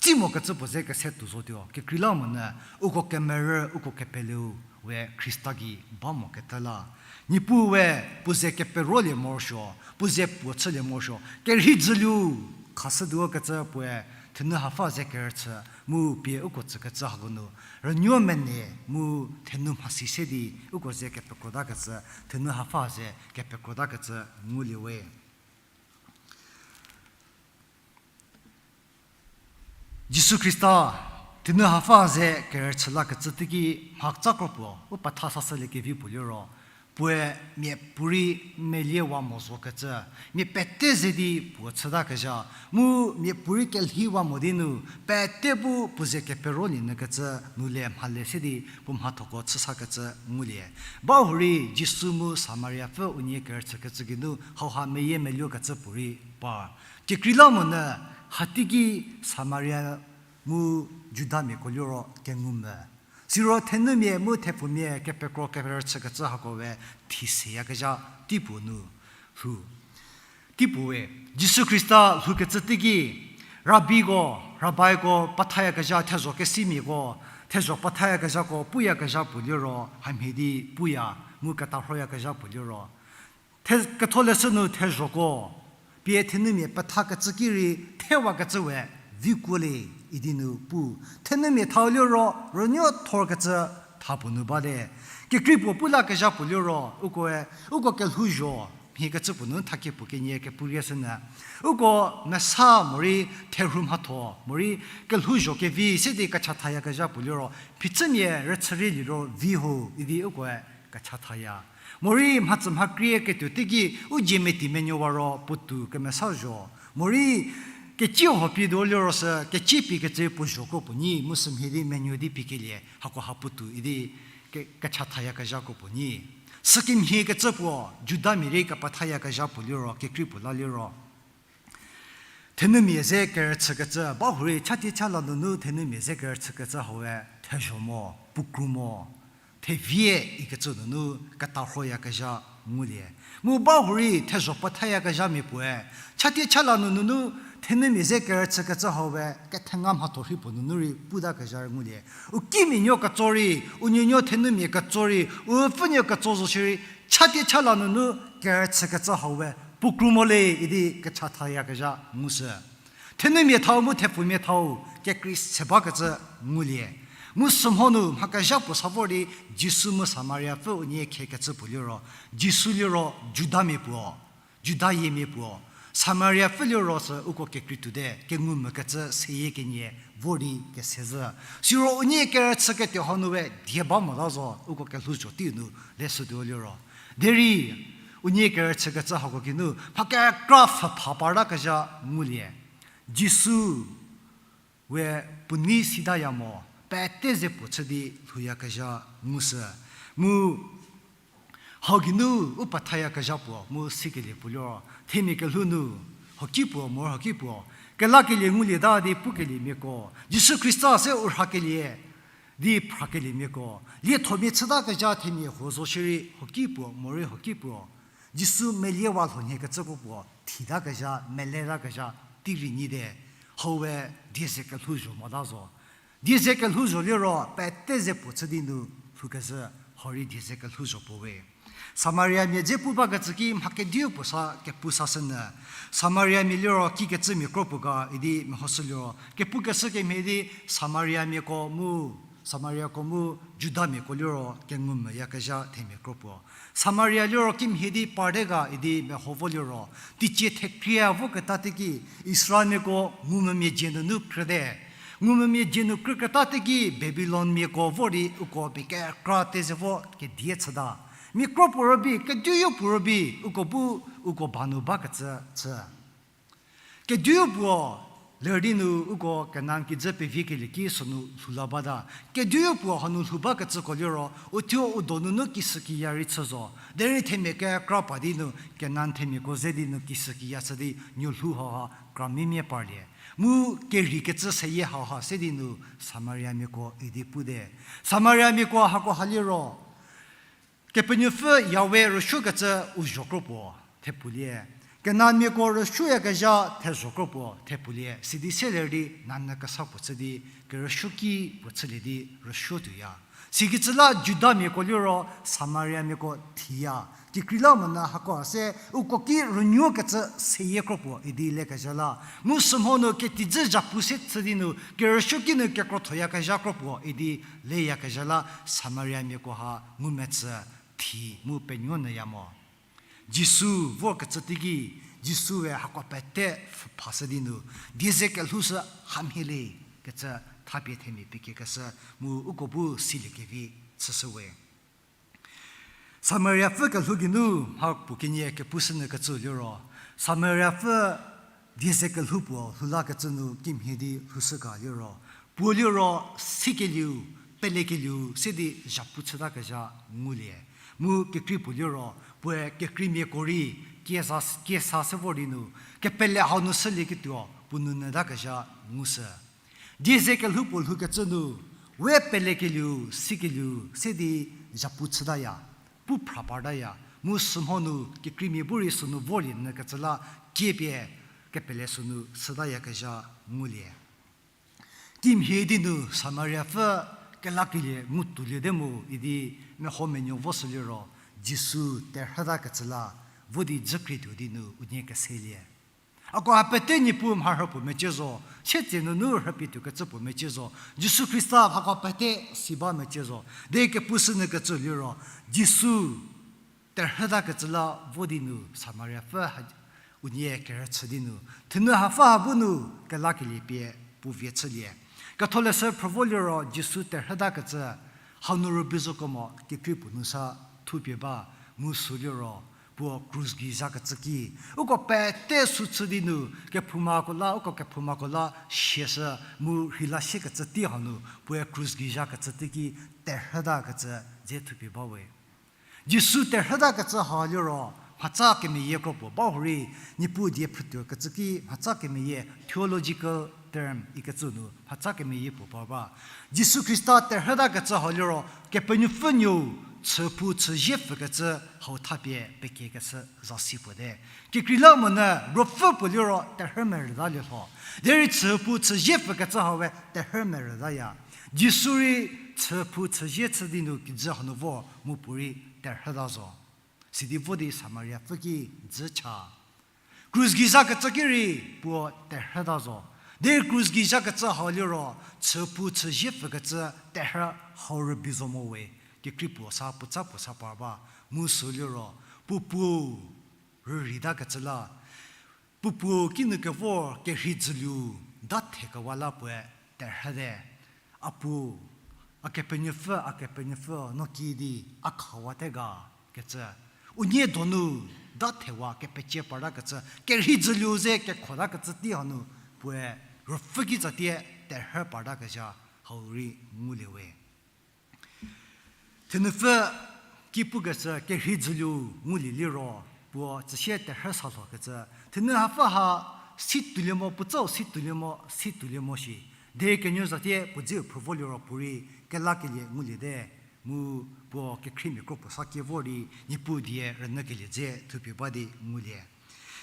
Tsi mokecü puo ze kese tuo zotuo. Kekreilamonyü uko kemerü, uko kepeleu we Khrista gei ba moketa la. Niepuu we puo ze keperolie morosuo, puo ze puo chülie morosuo. Kerhei dzülu khashütuo kecü puoe thenu hapfü ze kerüchü mu pie uko tsükecü hako nu, rünuo mene mu thenu mhasi se di uko ze kepekrotakecü, thenu hapfü ze kepekrotakecü ngulie we. Jisu Khrista thenu hapfü ze kerüchü lakecü teiki mhatsa kro puo u petha sashüliekevi puo liro, Puoe miapuorei meliewa mo zokecü, mia pete ze di puo chütakezha, mu miapuorei kelhiwa mo di nu, pete bu puo ze keperolie nyükecü nu le mhale se di puo mhathoko chüsakecü ngulie. Bahurei Jisu mu Samariapfü unie kerüchükecü geinu hauha meyiemeluokecü puorei par. Kekreilamonyü hateiki Samaria mu Judamiako liro kengu me. Siro thenumia mu thepfumia kepekro kerüchükecü hako we thiseyakezha teipuo nu lhou. Teipuo we, Jisu Khrista lhoukecü teiki, rabiko, rabaiko pethayakezha, thezho kesimiako, thezho pethayakezhako puyakezha puo liro hamhie di puya, mu ketarhoyakezha puo liro, the, ketholeshü nu thezhoko, pie thenumia pethakecü ki rei thewakecü we vikuo le idi nu pu. Thenumia thau liro rünuo thorkecü tha puo nu bate. Kekrei puo pulakezha puo liro ukoe, uko kelhouzho mhiekecü puo nu thakie puo kenie kepurie shünyü. Uko mesa morei therhu mhatho morei kelhouzho kevi se di kechathayakezha puo liro, phichümia rüchürie liro vi ho idi ukoe kechathaya. Morei mhatsü mhakrie ketuo teiki u dzie meti menuowa ro puotou kemesa zho. Morei kecie ho pie do liro sü kecie pie kecü puo zhokro puo nyi, mu sümhie di menuo di pie kelie hako ha puotou idi ke, kechathayakezhakro puo nyi. Sükemhie kecü puo, Judamia rei kepethayakezha puo liro, kekrei puo la liro, thenumia ze kerüchükecü, bahurei chatie chala nunu thenumia ze kerüchükecü hawe thezho mo, puo kru mo, thevie ikecü nunu ketarhoyakezha ngulie. Mu bahurei thezho pethayakezhamia puoe, chatie chala nunu thenumia ze kerüchükecü hawe kethenga mhatho rhi puo nunu rei putakezha ngulie. U kimianuo ketso rei, u nuonuo thenumia ketso rei, u pfhünuo ketso zo shierei, chatie chala nunu kerüchükecü hawe puo kru mo le idi kechathayakezha ngushü. Thenumia thau mu thepfumia thau kekrei se bakecü ngulie. Mu sümho nu mhakezha puo sa vor di Jisu mu Samariapfü unie khiekecü puo liro, Jisu liro Judamia puo, Judayiemia puo, Samariapfü liro sü uko kekrei tuote, kengu mokecü seyie kenie vor di kesezhü. Siro unie kerüchüketuo hanu we die ba mota zo, uko kelhouzho tei nu leshütuo liro. Derei unie kerüchükecü hako geinu mha kekra pfhüpha partakezha ngulie. Jisu we puo nei sitaya mo, pete ze puo chü di lhouyakezha ngushü. Mu hau geinu u pethayakezha puo mu sikelie puo liro, themia kelhou nu, hoki puo, mor hoki puo, kelakelie ngulieta di pukeliemiako, Jisu Khrista se u rhakelie di phrakeliemiako, liethomia chütakezha themia huo zo shierei hoki puo, morei hoki puo, Jisu meliewa lhonhiekecüko puo thitakezha, meletakezha tei rei nyite, hau we die ze kelhouzho mota zo. Die ze kelhouzho liro pete ze puo chü di nu lhoukezhü, hau rei die ze kelhouzho puo we. Samariamia dze pu bakecü ki mha kediu puo sa kepu sashünyü. Samariamia liro kikecümia kro puo ga idi mehoshü liro, kepukeshü kemhie di Samariamiako mu, Samariako mu Judamiako liro kengumeyakezha themia kro puo. Samaria liro kimhie di parte ga idi meho vo liro, teicie thekrie voketa teiki Israelmiako ngumvümia dzie nunu krüte. Ngumvümia dzie nu krüketa teiki Babilonmiako vor di uko mia kekra te ze vo kedie chüta. Mia kro puo rübei, kediu puo rübei, uko bu, uko ba nu bakecü chü. Kediu puo ler di nu uko Kenan kijü peviekelie ki sünu lhou la bata. Kediu puo hanu lhou bakecüko liro, uthuo u donunu kishükiya rei chü zo. Derei themia kekra pa di nu, Kenan themiako ze di nu kishükiya chü di nuo lhou hauha kramimia parlie. Mu kerheikecü seyie hauha se di nu Samariamiako idi pute. Samariamiako hako ha liro, Kepenuopfü Yahweh rüsuokecü u zho kro puo, thepulie. Kenanmiako rüsuoyakezha thezho kro puo, thepulie. Sidi seler di nanyü kesa puo chü di, kerüsuoki puo chülie di rüsuo tuoya. Sikecü la Judamiako liro Samariamiako thiya. Kekreilamonyü hako se uko ki rünuokecü seyie kro puo idi lekezha la. Mu sümho nu ketijü zhapu se chü di nu, kerüsuoki nu kekrothoyakezha kro puo idi leyakezha la Samariamiako ha ngumetsü thi mu penuo nyüya mo. Jisu vorkecü teiki, Jisue hako pete pfhüphashü di nu, die ze kelhou sü hamhie le kecü thapie themia pie kiekeshü mu uko bu siliekevi chüshüwe. Samariapfü kelhou geinu mha puo kenie kepushünyü kecü liro, Samariapfü die ze kelhou puo lhoulakecü nu kimhie di lhoushü ga liro, puo liro sikelieu, pelekelieu se di zhapu chütakezha ngulie. Mu kekrei puo liro, puoe kekreimiako rei kiesa, kiesa se vor di nu, kepele hau nu shülieketuo puo nou nyütakezha ngushü. Die ze kelhou puo lhoukecü nu, we pelekelieu, sikelieu se di zhapu chütaya, pu phra partaya, mu sümho nu kekreimia bu rei sünu vorlie nyü kecü la, kiepie kepele sünu shütayakezha ngulie. Kimhie di nu Samariapfü kelakelie ngu touliete mu idi meho menuo voshü liro, Jisu terhütakecü la vo di dzükrie tuo di nu unie keselie. Hakoha pete Niepuu mharhü puo mecie zo, sietse nunu rhüpie tuokecü puo mecie zo, Jisu Khrista hako pete si ba mecie zo, derei kepushünyü kecü liro, Jisu terhütakecü la vo di nu Samariapfü ha, unie kerüchü di nu, thenu hapfü ha bu nu kelakelie pie puo vie chülie. Ketholeshü phrü vo liro Jisu terhütakecü, hanu rübei zokemo kekrei puo nu sa thupie ba, mu sü liro, puo krus gei zhakecü ki, uko pete sü chü di nu, kephoumako la, uko kephoumako la siashü, mu rheila siekecü tei hanu puoe krus gei zhakecü teiki terhütakecü dze thupie ba we. Jisu terhütakecü ha liro, mhatsa kemeyie kro puo ba hurei, Niepuu die phrütuokecü ki mhatsa kemeyie, theological term ikecü nu mhatsa kemeyie puo ba ba. Jisu Khrista terhütakecü ha liro, Kepenuopfü Nuou chüphou chüzie pfükecü hau thapie pekiekeshü zasi puo te. Kekreilamonyü Ruopfü puo liro terhü merütalie lho. Derei chüphou chüzie pfükecü hawe terhü merütaya. Jisu rei chüphou chüzie chü di nu kijü hanu vo mu puorei terhüta zo. Sidi vo di Samariapfü ki dzü cha. Krus gei zhakecü ki rei puo terhüta zo. Derei krus gei zhakecü hau liro, chüphou chüzie pfükecü terhü hau rübei zo mo we, kekrei puo sa, puotsa puo sa par ba, mu sü liro, puo puo rüreitakecü la, puo puo kinu kevor kerhei dzüliu da thekewa la puoe terhüte. A puo, a Kepenuopfü, a Kepenuopfü, no kiüdi a khawate ga, kecü. Unie donu da thewa kepecie partakecü, kerhei dzüliu ze kekhotakecü tei hanu puoe Ruopfü kitsatie terhü partakezha hau rei ngulie we. Thenupfü ki pukecü kerhei dzüliu ngulie liro, puo tsüsie terhü sa lhokecü. Thenu hapfü ha si toulie mo, puotsau si toulie mo, si toulie mo shi. Derei kenuo zatie puo dzeu phrü vo liro puorei kelakelie nguliete, mu puo kekhriemia kro puo sa kie vor di Niepuu die rünyükelie dze thupie ba di ngulie.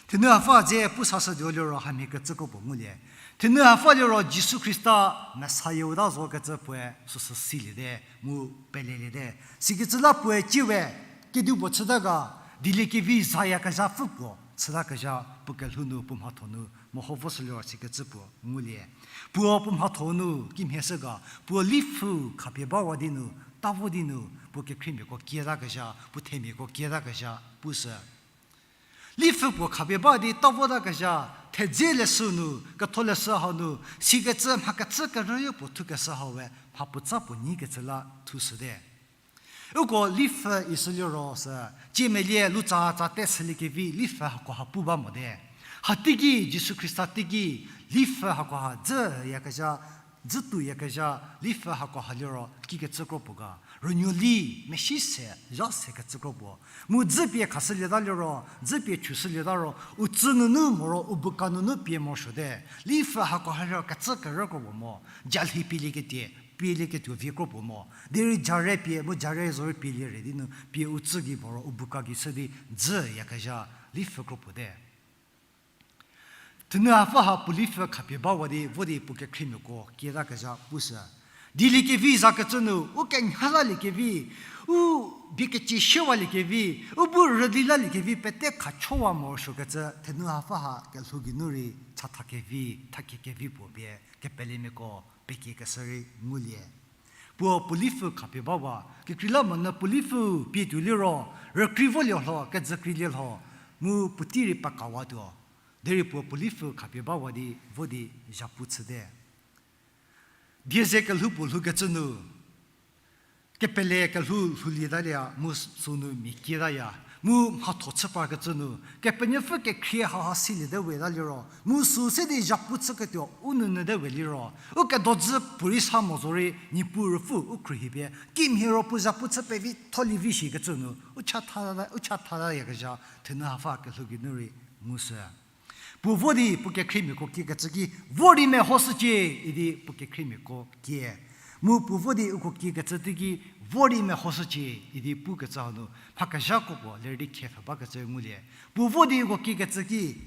Thenu hapfü dze pu sashütuo liro hamhie kecü kro puo ngulie. Thenu hapfü liro Jisu Khrista Messiah-u ta zokecü puoe süsü siliete, mu peleliete. Sikecü la puoe ciewe, kedipuo chüta ga, dieliekevi zayakezha pfü puo chütakezha puo kelhou nu puo mhatho nu meho voshü liro sikecü puo ngulie. Puo puo mhatho nu kimhie shü ga, puo lipfhü khapie bawa di nu, ta vo di nu, puo kekhriemiako kietakecü, puo themiako kietakecü pushü. Lipfhü puo khapie ba di ta votakecü, thedze leshü nu, ketholeshü hau nu, sikecü mhakecü kerüyo puo thukeshü hau we mha puotsa puo nyikecü la thushüte. Uko lipfhü isü liro sü, ciemelie lutsa tsa te shüliekevi lipfhü hakoha pu ba mote. Hateiki Jisu Khrista teiki lipfhü hakoha dzüyakezha, dzü touyakezha lipfhü hakoha liro kikecü kro puo ga, rünuo li mesi se zha sekecü kro puo. Mu dzü pie khashülieta liro, dzü pie chüshülieta ro, u tsü nunu moro u buka nunu pie morosuote. Lipfhü hakoha liro kecü kerü kro puo mo, jalhi pielieketie, pielieketuo vie kro puo mo. Derei jare pie mu jare zorei pielie re di nu pie u tsü gei moro u buka gei shü di dzüyakezha lipfhü kro puo te. Thenu hapfü ha puo lipfhü khapie bawa di vo di puo kekhriemiako kietakecü pushü. Dieliekevi zakecü nu, u kenyha laliekevi, u bie kecie shiewaliekevi, u bu rüli laliekevi pete khachowa morosuokecü thenu hapfü ha kelhou geinu rei chatha kevi, thakie kevi puo pie kepelemiako pekiekeshü rei ngulie. Puo puo lipfhü khapie bawa, kekreilamonyü puo lipfhü pie tuo liro, rükrei volie lho, kejükreilie lho, mu puotei rei pekawatuo. Derei puo puo lipfhü khapie bawa di vo di zhapu chüte. Die ze kelhou puo lhoukecü nu, kepele kelhou lhoulietalie, mu sünu mia kietaya. Mu mhatho chü parkecü nu, Kepenuopfü kekhrie haha siliete weta liro, mu sü se di zhapu chüketuo u nounyüte we liro, u kedodzü puorei sa mo zorei, Niepuu Ruopfü u khruohi pie kimhie ro puo zhapu chü pevi tholivi shikecü nu, u cha thata, u cha thatayakezha, thenu hapfü kelhou geinu rei ngushü. Puo vo di puo kekhriemiako kiekecü ki, vo di mehoshücie, idi puo kekhriemiako kie. Mu puo vo di uko kiekecü teiki, vo di mehoshücie, idi pukecü hanu, mha kezhako puo ler di khepfhe bakecü ngulie. Puo vo di uko kiekecü ki,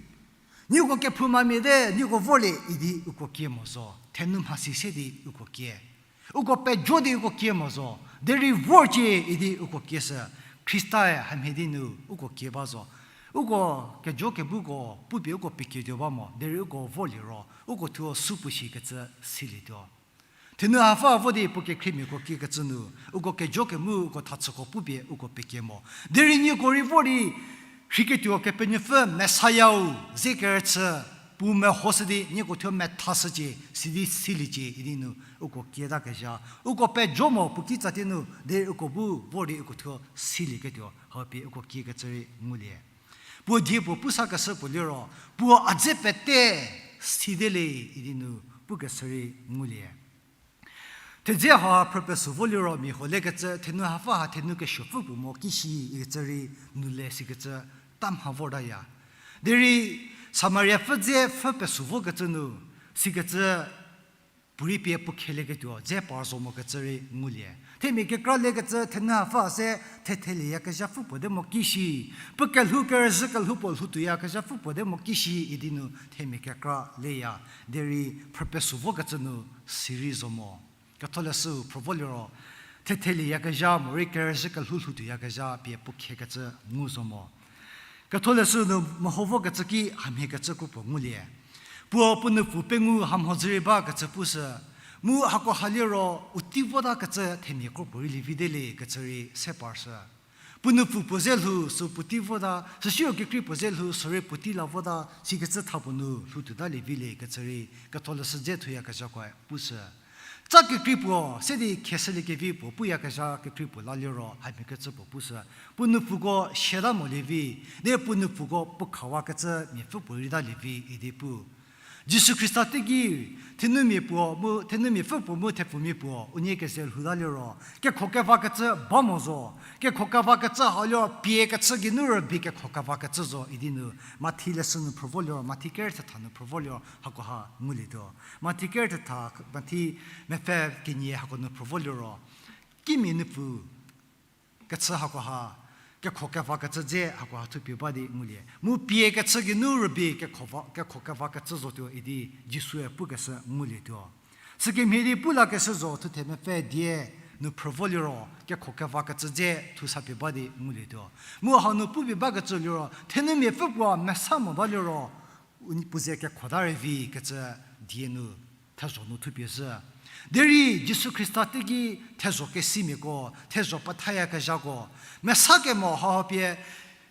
nieko kephoumamia te, nieko vorlie, idi uko kie mo zo. Thenu mhasi se di uko kie. Uko pejo di uko kie mo zo, derei vorcie idi uko kieshü, Khristae hamhie di nu uko kie ba zo. Uko kejo kebuko pupie uko pekietuo ba mo, derei uko vorlie ro, uko thuo supuo shikecü silietuo. Thenu hapfü vo di puo kekhriemiako kiekecü nu, uko kejo kemu uko thachüko pupie uko pekie mo. Derei nieko rei vor di, rheiketuo Kepenuopfü Messiah-u ze kerüchü, puo mehoshü di nieko thuo methashücie, sidi siliecie idi nu uko kietakezha. Uko pejo mo puo kitsa tie nu, derei uko bu vor di uko thuo silieketuo, hau pie uko kiekecü rei ngulie. Puo die puo pusakeshü puo liro, puo a dze pete side le idi nu pukeshü rei ngulie. Thedze ha phrü pesü vo liro mia huo lekecü, thenu hapfü ha thenu kesuopfü puo mo kishi ikecü rei nu le sikecü ta mha vortaya. Derei Samariapfü dze pfhü pesü vokecü nu, sikecü puorei pie puo khelieketuo dze par zo mokecü rei ngulie. Themia kekra lekecü thenu hapfü se thethelieyakezha pfü puo te mo kishi, puo kelhou kerüzhü kelhou puo lhoutuoyakezha pfü puo te mo kishi idi nu themia kekra leya, derei phrü pesü vokecü nu sirei zo mo. Ketholeshüu phrü vo liro, thethelieyakezha morei kerüzhü kelhou lhoutuoyakezha pie puo khekecü ngu zo mo. Ketholeshü nu meho vokecü ki hamhiekecü kro puo ngulie. Puo puo nupfu pengou hamhodzü rei bakecü pushü, mu hako ha liro u tei votakecü themia kro puo rei lievi te le kecü rei se parshü. Puo nupfu puo ze lhou sü puo tei vota, süsiu kekrei puo ze lhou sürei puo tei la vota, sikecü tha puo nu lhoutuota lievi le kecü rei Ketholeshü dze thuyakezhakoe pushü. Ca kekrei puo se di kheshüliekevi puo puyakezha kekrei puo la liro hamhiekecü puo pushü. Puo nupfuko siata molievi, di puo nupfuko puo khawakecü miapfü puo reita lievi idi pu. Jisu Khrista teiki thenumia puo mu, thenumiapfü puo mu thepfumia puo unie keze lhouta liro, kekho kevakecü ba mo zo. Kekho kevakecü hau liro pie kechü geinu rübei kekho kevakecü zo idi nu Mathi leshü nu phrü vo liro, Mathi kerü thetha nu phrü vo liro hakoha ngulietuo. Mathi kerü thetha, Mathi mepfü kenie hako nu phrü vo liro, kimia nupfu kechü hakoha, kekho kevakecü dze hakoha thupie ba di ngulie. Mu pie kechü geinu rübei kekho va-, kekho kevakecü zotuo idi Jisue pukeshü ngulietuo. Sükemhie di pu lakeshü zo thuthe mepfü die nu phrü vo liro, kekho kevakecü dze thu sapie ba di ngulietuo. Mu hanu pupie bakecü liro, thenumiapfü puo mesa mota liro, u-, puo ze kekhota rei vi kecü die nu thezho nu thupie zhü. Derei Jisu Khrista teiki thezho kesimiako, thezho pethayakezhako, mesa kemo hau pie,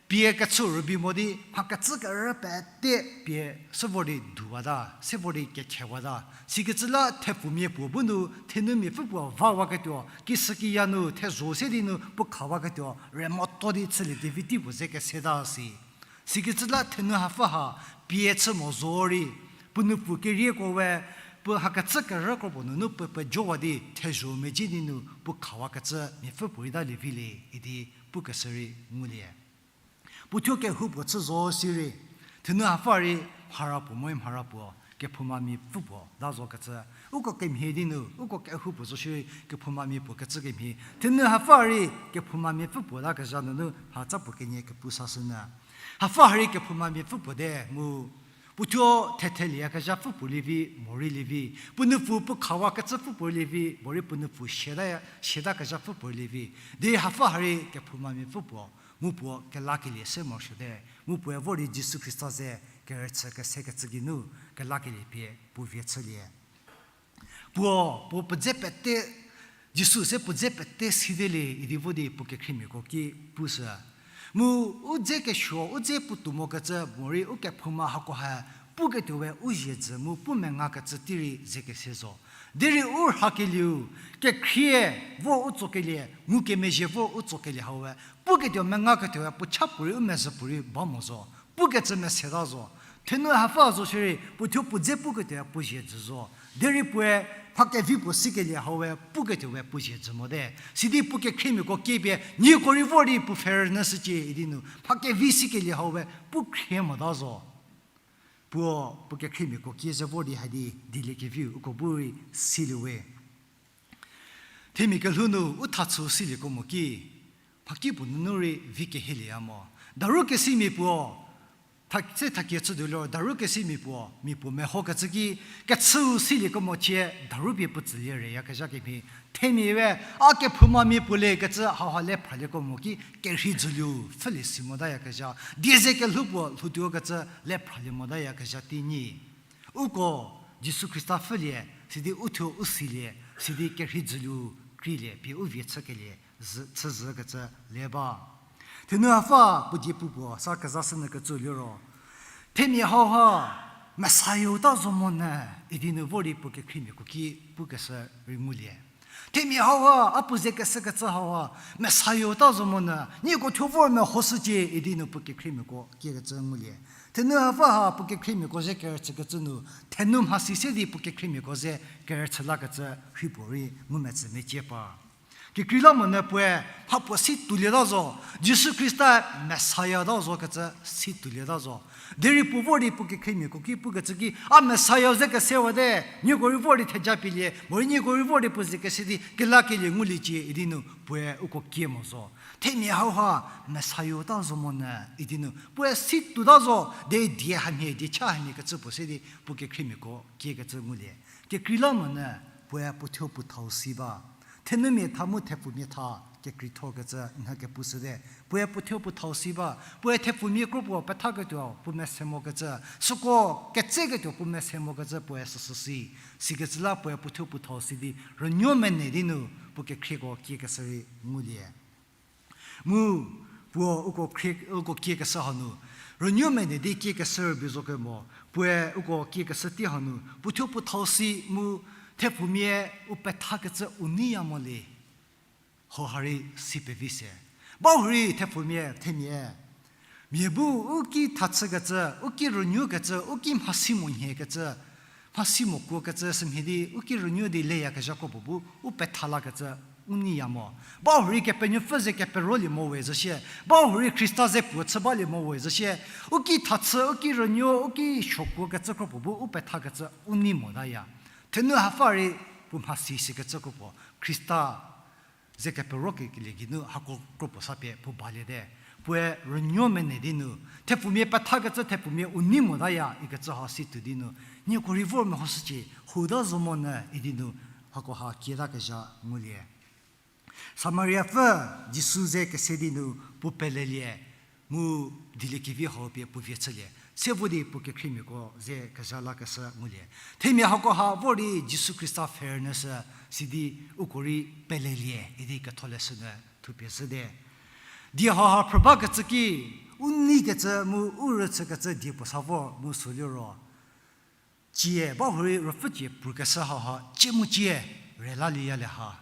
pie kechü rübei mo di mha kecü kerü pete pie se vor di duwata, se vor di kekhewata. Sikecü la thepfumia puo bu nu thenumiapfü puo vawaketuo, kishükiya nu thezho se di nu puo khawaketuo, remoto di chülie di viti puo ze keseta si. Sikecü la thenu hapfü ha pie chü mo zorei, puo nupfu kerieko we, puo hakecü kerü kro puo nunu puo pejowa di thezho mezhie di nu puo khawakecü miapfü puo reita lievi le idi pukeshü rei ngulie. Puo thuo kehoupuo chü zo sirei, thenu hapfü rei mhara puo moe mhara puo, kephoumamia pfü puo ta zokecü. Uko kemhie di nu, uko kehoupuo zo shierei kephoumamia puo kecü kemhie. Thenu hapfü rei kephoumamia pfü puo takezha nunu mhatsa puo kenie kepu sashünyü. Hapfü ha rei kephoumamia pfü puo te mu, puo thuo thethelieyakezha pfü puo lievi, morei lievi. Puo nupfu puo khawakecü pfü puo lievi, morei puo nupfu siata, siatakezha pfü puo lievi. Di hapfü ha rei kephoumamia pfü puo, mu puo kelakelie se morosuote, mu puoe vor di Jisu Khrista ze kerüchü kesekecü geinu kelakelie pie puo vie chülie. Puo, puo puo dze pete, Jisu se puo dze pete side le idi vo di puo kekhriemiako ki pushü. Mu u dze kesuo, u dze puotou mokecü morei u kephouma hakoha Puketuowe u zhie dzü mu pu mengakecü tei rei ze kese zo. Derei u rhakelieu, kekhrie vo u tsokelie, ngukemezhie vo u tsokelie hau we, puketuo mengaketuowe puo cha puorei u mezhü puorei ba mo zo. Pukecü meseta zo. Thenu hapfü zo shierei, puo thuo puo dze puketuowe puo zhie dzü zo. Derei puoe mha kevi puo sikelie hau we, puketuowe puo zhie dzü mote. Sidi puo kekhriemiako kiepie, nieko rei vor di puo pfhe rünyü shücie idi nu, mha kevi sikelie hau we, pu khrie mota zo. Puo, puo kekhriemiako kie ze vor di hadi, dieliekeviu uko bu rei silie we. Themia kelhou nu u thachü silieko mo ki, mhakipuo nunu rei vi kehielieya mo. Daru kesimia puo, tha-, se thakie chütuo liro, daru kesimia puo, mia puo mehokecü ki, kechüu silieko mo chie, daru pie puo tsülie reyakezha kemhie. Themia we, a kephoumamia puo lekecü hauha le phralieko mo ki, kerhei dzülieu pfhülie si motayakezha. Die ze kelhou puo lhoutuokecü le phralie motayakezha tei nyi. Uko Jisu Khrista pfhülie, sidi u thuo u silie, sidi kerhei dzülieu kreilie, pie u vie chükelie, zü-, chüzhükecü le ba. Thenu hapfü puo die pu puo sa kezashünyükecü liro, themia hauha, Messiah-u ta zo monyü, idi nu vor di puo kekhriemiako ki pukeshü rei ngulie. Themia hauha, a puo ze keshükecü hauha, Messiah-u ta zo monyü, nieko thuo vor mehoshücie idi nu puo kekhriemiako kiekecü ngulie. Thenu hapfü ha puo kekhriemiako ze kerüchükecü nu, thenu mhasi se di puo kekhriemiako ze kerüchü lakecü rhei puorei ngumetsü mecie pa. Kekreilamonyü puoe mhapuo si toulieta zo, Jisu Khrista Messiah ta zokecü si toulieta zo. Derei puo vor di puo kekhriemiako ki pukecü ki, a Messiah ze kesewate, nieko rei vor di theja pielie, morei nieko rei vor di puo ze kese di kelakelie nguliecie idi nu puoe uko kie mo zo. Themia hauha Messiah ta zo monyü idi nu puoe si touta zo, de die hamhie, die cha hamhie kecü puo se di puo kekhriemiako kiekecü ngulie. Kekreilamonyü puoe puo thuo puo thau si ba. Thenumia tha mu thepfumia tha kekreithokecü nhü kepushüte. Puoe puo thuo puo thau si ba. Puoe thepfumia kro puo pethaketuo puo mese mokecü. Süko ketseketuo puo mese mokecü puoe süsü si. Sikecü la puoe puo thuo puo thau si di rünuo mene di nu puo kekhrieko kiekeshü rei ngulie. Mu puo uko khrie, uko kiekeshü hanu, rünuo mene di kiekeshü rübei zo kemo, puoe uko kiekeshü tei hanu, puo thuo puo thau si mu thepfumia u pethakecü u neiya mo le. Hauha rei si pevi se. Bahurei thepfumia themia mia bu u ki thachükecü, u ki rünuokecü, u ki mhasi mo nhiekecü, mhasi mo kuokecü sümhie di u ki rünuo di leyakezhako puo bu u petha lakecü u neiya mo. Bahurei Kepenuopfü ze keperolie mo we zo shie. Bahurei Khrista ze puo chü balie mo we zo shie. U ki thachü, u ki rünuo, u ki suokuokecü kro puo bu u pethakecü u nei motaya. Thenu hapfü rei puo mhasi sikecü kro puo Khrista ze kepero kelie geinu hako kro puo sa pie puo baliete. Puoe rünuo mene di nu, thepfumia pethakecü thepfumia u nei motaya ikecü ha si tuo di nu, nieko rei vor mehoshücie, huta zo monyü idi nu, hakoha kietakezha ngulie. Samariapfü Jisu ze kese di nu puo pelelie, mu dieliekevi hau pie puo vie chülie. Se vo di puo kekhriemiako ze kezha lakeshü ngulie. Themia hakoha vor di Jisu Khrista pfhe rünyü shü, sidi uko rei pelelie idi ketholeshü nyü thupie zhüte. Die hauha phrü bakecü ki, u neikecü mu u rüchükecü die puo sa vor mu sü liro, cie, bahurei ruopfü cie prukeshü hauha cie mu cie rela lieya le ha.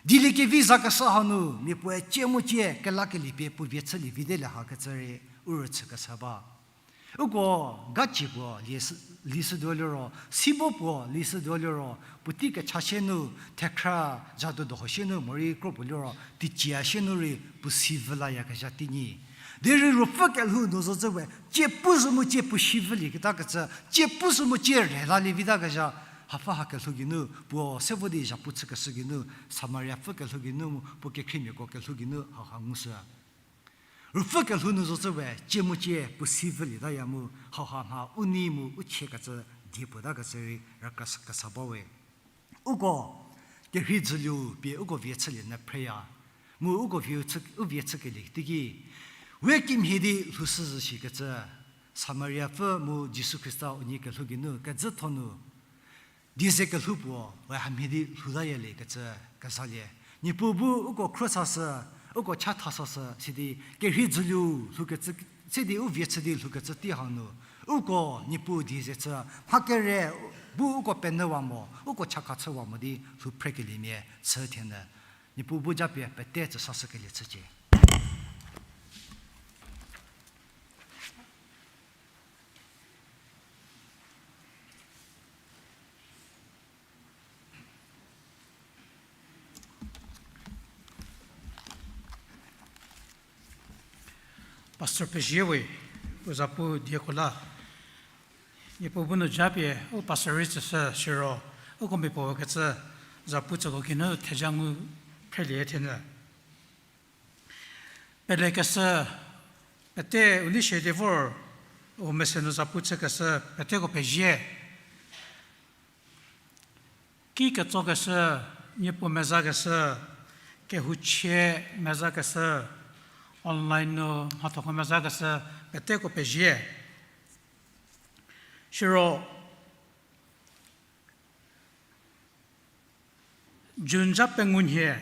Dieliekevi zakeshü hanu mia puoe cie mu cie kelakelie pie puo vie chülie vite le hakecü rei u rüchükeshü ba. Uko gacie puo lie shü, lishütuo liro, sibo puo lishütuo liro, puotei kecha sie nu, thekhra, jado doho sie nu, morei kro puo liro, teicie sie nu rei puo si vü layakezha tei nyi. Derei ruopfü kelhou nu zo zhü we, cie pu zhü mu cie puo si vülieketa kecü, cie pu zhü mu cie rela lie vita kezha, hapfü ha kelhou geinu, puo se vo di zhapu chükeshü geinu, Samariapfü kelhou geinu, puo kekhriemiako kelhou geinu, hauha ngushü. Ruopfü kelhou nu zo zhü we, cie mu cie puo si vülietaya mu, hauha mha u nei mu u chiekecü die puo takecü rei rükra kesa ba we. Uko kerhei dzülieu pie uko vie chülie nyü phreya. Mu uko vie chü, u vie chükelie teiki, we kimhie di lhoushü zhü shikecü, Samariapfü mu Jisu Khrista unie kelhou geinu kezhütho nu, die ze kelhou puo we hamhie di lhoutayaliekecü kezalie. Niepuu bu uko khro sashü, uko chatha sashü sidi kerhei dzülieu lhoukecü, se di u vie chü di lhoukecü tei hanu, Uko Niepuu die ze chü, mha kere bu uko penyüwa mo, uko chakha chüwa mo di lhou phrekeliemia chü thienyü, Niepuu bu japie pete tsü sashükelie chücie. Pastor pezie we, u zapu dieko la. Niepuu bu nu japie u pastor rei tsüshü siro, uko miapuo kecü zapu tsüko kinu theja ngu phrelie thienyü. Pelekeshü, pete u nei shie di vor, u mese nu zapu chükeshü peteko pezie. Ki ketsokeshü, niepu mezakeshü, kehouchie mezakeshü, online nu mhathoko mezakeshü, peteko pezie. Siro, June zha pengou nhie,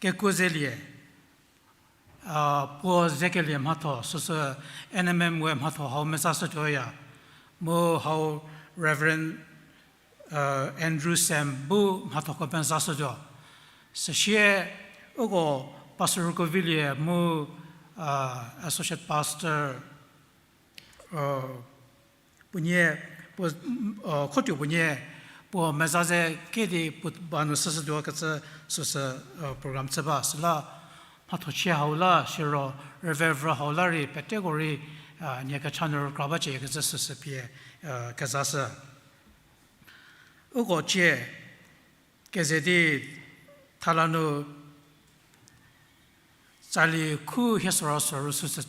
kekuo zelie, a, puo zekelie mhatho, süsü N M M we mhatho hau mezashütuoya, mu hau Reverend, a, Andrew Sam bu mhathoko mezashütuo. Süsie uko Pastor Rukovilie mu, a, Associate Pastor, a, puonie, puo, a, khotuo puonie, puo meza ze kedi puo ba nu süshütuo kecü süsü, a, program chü ba. Süla mhathochie hau la, siro rüve vrü hau la rei, peteko rei, a, nie kecha nu rükra ba cie kecü süsü pie, a, kezashü. Uko cie, keze di thala nu tsali khu hie soro soro süsü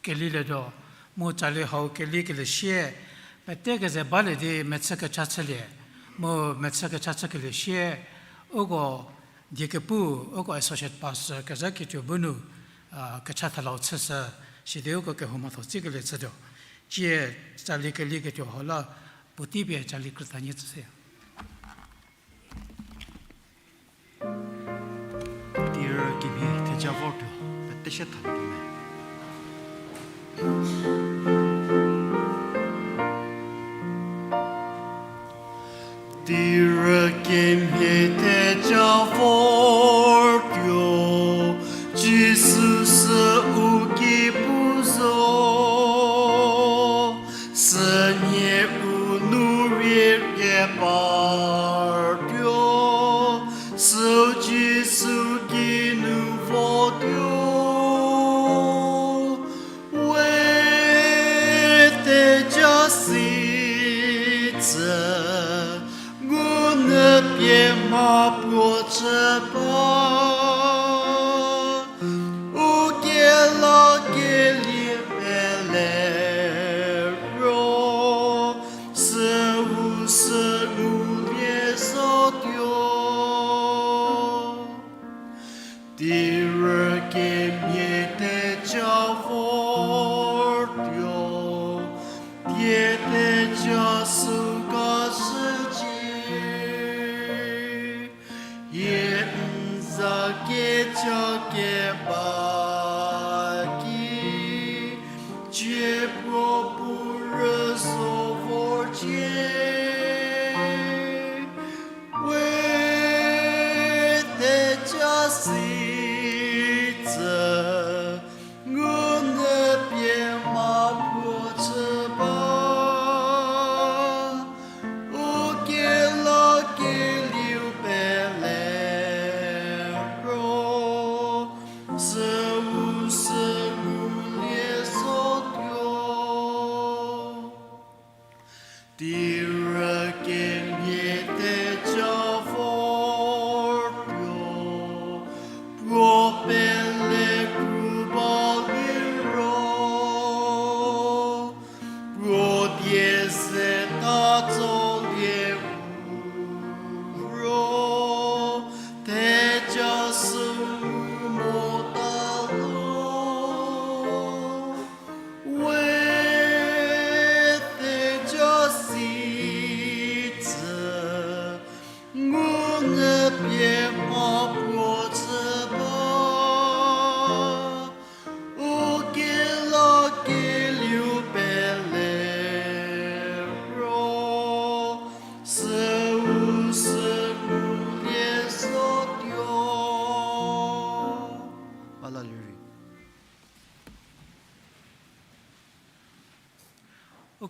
kelilietuo, mu tsali hau kelikelie sie, pete keze balie di mechü kecha chülie, mu mechü kecha chükelie sie, uko die kepu, uko associate pastor kezha kituo bu nu, a, kecha thalau chüshü, sidi uko kehou mhatho tsikelie chütuo. Cie tsali keliketuo hau la, puotei pie tsali krütanie tsüshüya. Tirü kemhie theja vortuo, pete sie thalie me. Tirü kemhie theja vortuo, Jisu sü u ki pu zo. Sünie u nu rei kepartuo, süu Jisu ki nu votuo. We theja si tsü, ngunyü pie mha puo chü ba. U kelakelie pele ro, süu sü ngulie zotuo. Tirü kemhie theja vortuo, tie theja sü kashücie. Hie n za kecha keba ki, cie puo pu rüso vorcie. We theja si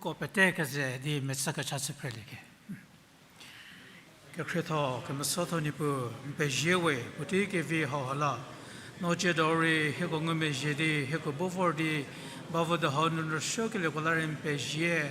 Ko pete keze di metsü kecha chü phrelie ke. Kekhrietho, kemesatho Niepuu, n pezie we, puotei kevi hauha la. No tsiedo rei hieko ngumezhie di, hieko bu vor di, bavo de hau nu rüsuokelieko la rei n pezie.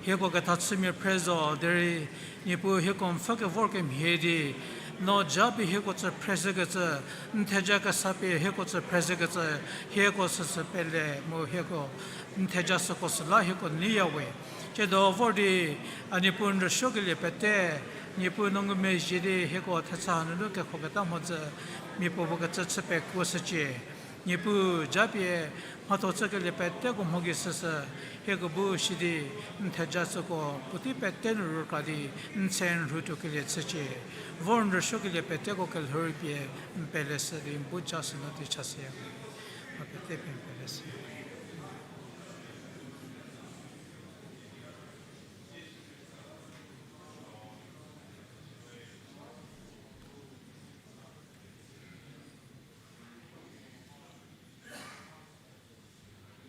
Hieko kethachümia phre zo, derei Niepuu hieko n pfhü kevor kemhie di, no japie hieko tsü phreshükecü, n theja kesa pie hieko tsü phreshükecü, hieko süsü pele mu hieko n theja süko süla hieko neiya we. Tsiedo vor di, a Niepuu n rüsuokelie pete, Niepuu no ngumezhie di hieko thechü hanunu kekhoketa mhodzü, mia puopuo kecü chü pekuoshücie. Niepuu japie mhatho chükelie peteko mho gei süsü, hieko bu shi di n theja süko puotei pete nu rükra di n tse n rhu tuokelie chücie. Vor n rüsuokelie peteko kelhou rei pie n peleshü di n bu ja sünu di chashüya. A pete pie n peleshü.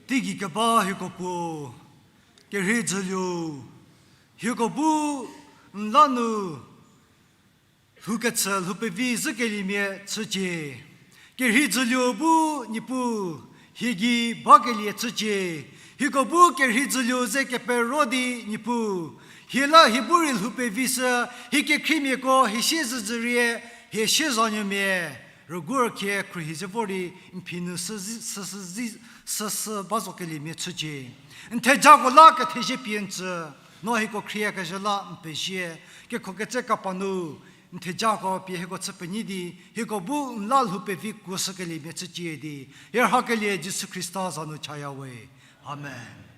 Teigei keba hieko Puo, kerhei dzüluo, hieko bu n la nu lhoukecü lhou pevi zhükeliemia chücie. Kerhei dzüluo bu Niepuu hie gei bakelie chücie. Hieko bu kerhei dzüluo ze kepero di Niepuu, hie la hie bu rei lhou pevi shü, hie kekhriemiako hie siezedzürie, hie siezanuomia rügorkhie khruohi ze vor di n phi nu süsü, süsü, süsü ba zokeliemia chücie. N thejako la kethezie pie n tsü, no hieko khrieyakezhü la n pezie, kekhokecü kapa nu n thejako pie hieko chü penyi di, hieko bu n la lhou pevi kuoshükeliemia chücie di, hie rhakelie Jisu Khrista za nu chaya we. Amen.